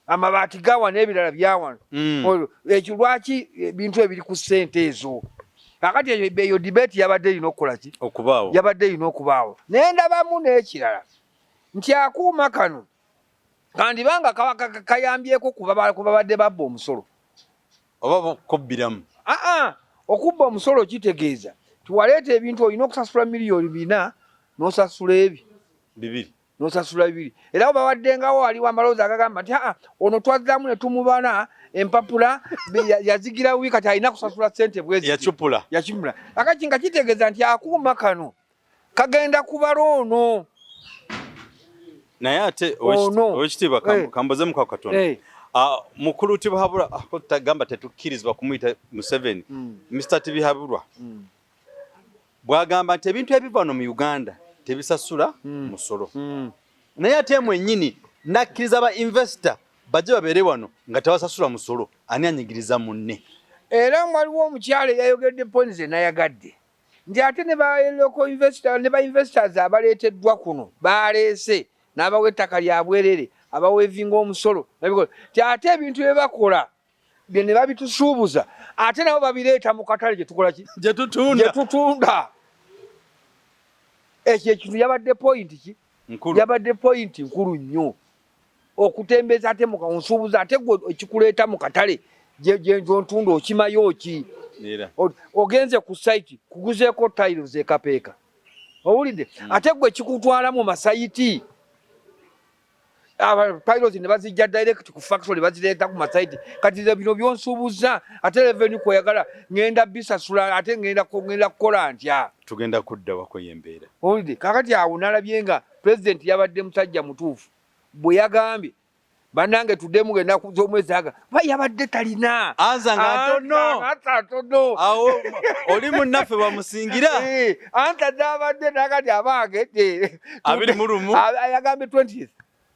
amabaati ga wano, ebirala bya wano? Ekyo lwaki ebintu ebiri ku ssente ezo? Kakati eyo debate yabadde erina okukola ki? Okubaawo. Yabadde erina okubaawo. Naye ndabamu n'ekirala nti akuuma kano kandibanga kayambyeko ku babadde babba omusolo. Oba kubbiramu. Aa, okubba omusolo kitegeeza tiwaleeta ebintu olina okusasula 4 miliyoni n'osasula ebi 2. N'osasula 2. Era bawaddengawo waliwo amalowoozi agagamba nti aa, ono twazzaamu ne tumubala empapula yazigira wi, kati alina kusasula ssente bwezi. Yacupula. Yacupula. Akati nga kitegeeza nti akuuma kano kagenda kubala ono. Naye ate owekitiibwa, kambuzeemu kako katono. Mukulu Tibuhaburwa, tagamba tetukkirizibwa kumuyita Museveni. Mr Tibihaburwa bw'agamba nti ebintu ebiva wano mu Uganda tebisasula musolo, naye ate mwennyini nakkiriza ba investor bajje babeere wano nga tebasasula musolo, ani anyigiriza munne? Era waliwo omukyala eyayogedde points enayagadde nti ate ne ba local investor ne ba investors abaleeteddwa kuno baleese n'abawa ettaka lya bwerere, abawevinga omusolo, ti ate ebintu bye bakola bye ne babitusuubuza, ate nabo babireeta mu katale gye tukola ki? Gye tutunda. Gye tutunda. Ekyo ekintu yabadde point ki? Nkulu. Yabadde point nkulu nnyo. Okutembeza ate nsuubuza, ate gwe ekikuleeta mu katale gye ntunda okimayo ki? Era Ogenze ku site kuguzeeko tiles ekapeeka, owulidde? Ate gwe kikutwala mu ma site, tiles ne bazijja direct ku factory, bazireeta ku ma site. Kati ze bino byonsuubuza, ate revenue kweyagala ngenda bisasula, ate ngenda kukola ntya? Tugenda kudda wako y'embeera. Owulidde? Kakati awo nalabye nga pulezidenti yabadde musajja mutuufu bwe yagambye, bannange tuddemu ng'ennaku z'omwezi aga, kuba yabadde talina Ansa nga ntono. Ansa ntono. Awo oli munnaffe bamusingira. Ansa zabadde nakati abange 21. Yagambye 20th.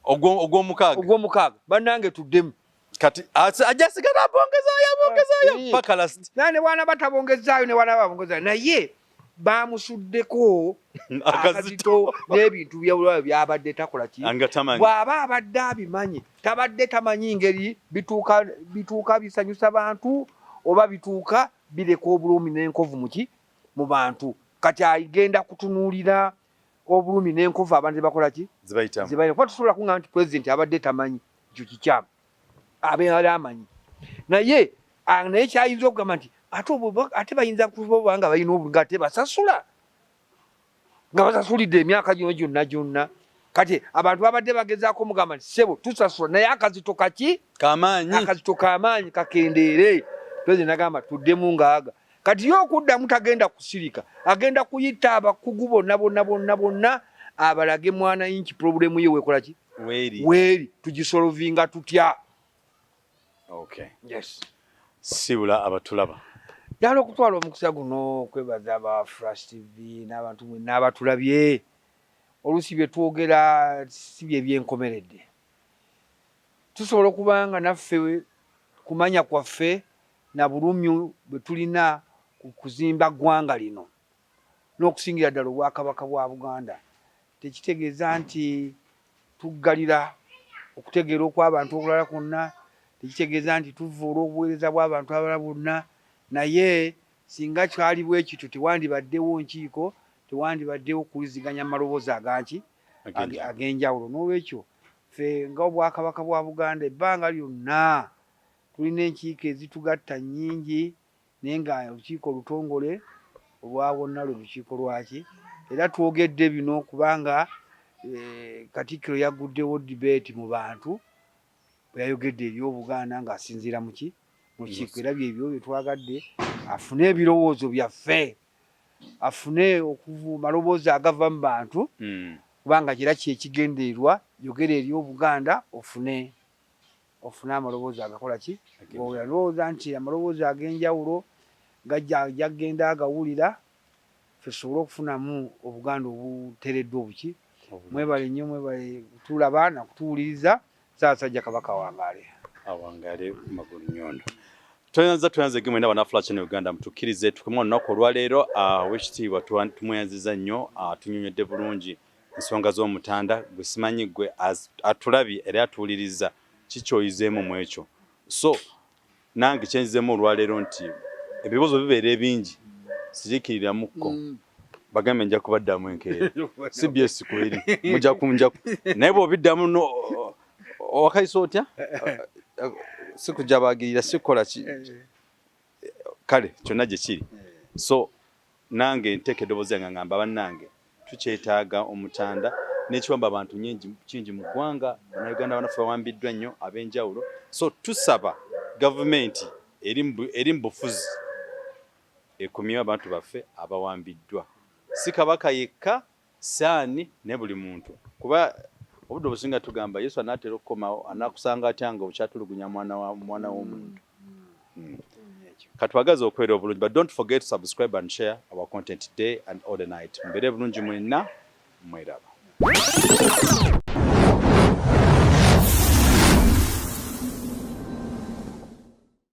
Ogwomukaaga. Ogwomukaaga, bannange tuddemu. Kati ajja sigala abongezaayo, abongezaayo paka last. Naye ne bwana batabongezaayo, ne bwana babongezaayo, naye bamusuddeko akazito n'ebintu byabulwayo byabadde takola ki? Nga tamanyi. Bw'aba abadde abimanyi, tabadde tamanyi ngeri bituuka bisanyusa bantu oba bituuka bireka obulumi n'enkovu muki mu bantu. Kati agenda kutunuulira obulumi n'enkovu abantu zebakola ki? Zibayitamu. Zibayita. Kuba tusobola kuŋŋamba nti pulezidenti abadde tamanyi, ekyo kikyamu. Abeera amanyi, naye naye kyayinza okugamba nti ate ate bayinza kuba nga balina nga tebasasula, nga basasulidde emyaka gino gyonna gyonna. Kati abantu babadde bagezaako mugamba nti ssebo tusasula, naye akazito kaki? Kamaanyi. Akazito kamaanyi, kakendeere. Pulezidenti nagamba tuddemu ngaaga. Kati ye okuddamu tagenda kusirika, agenda kuyita abakugu bonna bonna bonna bonna abalage mwana inki problem ye wekola ki? Weeri. Weeri, tugisolovinga tutya? Okay. Yes. Sibula abatulaba. Ddala okutwala omukisa guno okwebaza aba Flash TV n'abantu mwenna abatulabye. Oluusi bye twogera si bye byenkomeredde. Tusobola okuba nga naffe kumanya kwaffe na bulumi bwe tulina ku kuzimba ggwanga lino n'okusingira ddala Obwakabaka bwa Buganda, tekitegeeza nti tuggalira okutegeera okw'abantu okulala kwonna, tekitegeeza nti tuvvoola obuweereza bw'abantu abalala bonna. Naye singa kyali bwe kityo, tewandibaddewo nkiiko, tewandibaddewo kuwuliziganya maloboozi aganki ag'enjawulo. N'olwekyo ffe nga Obwakabaka bwa Buganda, ebbanga lyonna tulina enkiiko ezitugatta nnyingi, naye nga olukiiko olutongole olwa bonna lwe lukiiko lwaki. Era twogedde bino kubanga Katikkiro yagguddewo debate mu bantu bwe yayogedde eri Obuganda ng'asinziira muki mu lukiiko. Era byebyo bye twagadde afune ebirowoozo byaffe, afune okuva maloboozi agava mu bantu, kubanga kira kyekigendererwa. Yogera eri Obuganda, ofune amaloboozi agakola ki? Lowooza nti amaloboozi ag'enjawulo gajja genda agawulira. Ffe tusobole okufunamu Obuganda obutereddwa obuki. Mwebale nnyo, mwebale kutulaba na kutuwuliriza. Ssaabasajja Kabaka awangaale. Awangaale magulu nyondo. Tweyanza tweyanze ge mwena bana Flash Channel Uganda mutukkirize tukome olunaku olwaleero. Ah, owekitiibwa tumweyanziza nnyo, ah, tunyonyodde bulungi ensonga z'omutanda gwe simanyi gwe atulabye era atuwuliriza kikyoyizeemu mu ekyo so Nange kyenzizemu olwaleero nti ebibuuzo bibeera ebingi siriikiriramukko mm. Bagambe nja kubaddamu enkeera cbs kweri muja kunja naye bwobiddamu no owakayisa otya sikujabagirira sikukola ki eh. Kale kyonna gye kiri so Nange nteeka eddoboozi lyange nga ngamba bannange tukyetaaga Omutanda n'ekiwamba abantu kingi mu ggwanga. Bannayuganda banaffe bawambiddwa nnyo ab'enjawulo so tusaba gavumenti eri mu bufuzi ekomyewo abantu baffe abawambiddwa. Si Kabaka yekka, si ani naye buli muntu kuba obudde obusinga tugamba Yesu anaatera okukomawo anaakusanga atya nga okyatulugunya mwana w'omuntu. Hmm. Katwagaze okwera obulungi but don't forget to subscribe and share our content day and all the night. Mbeere bulungi mwenna mweraba.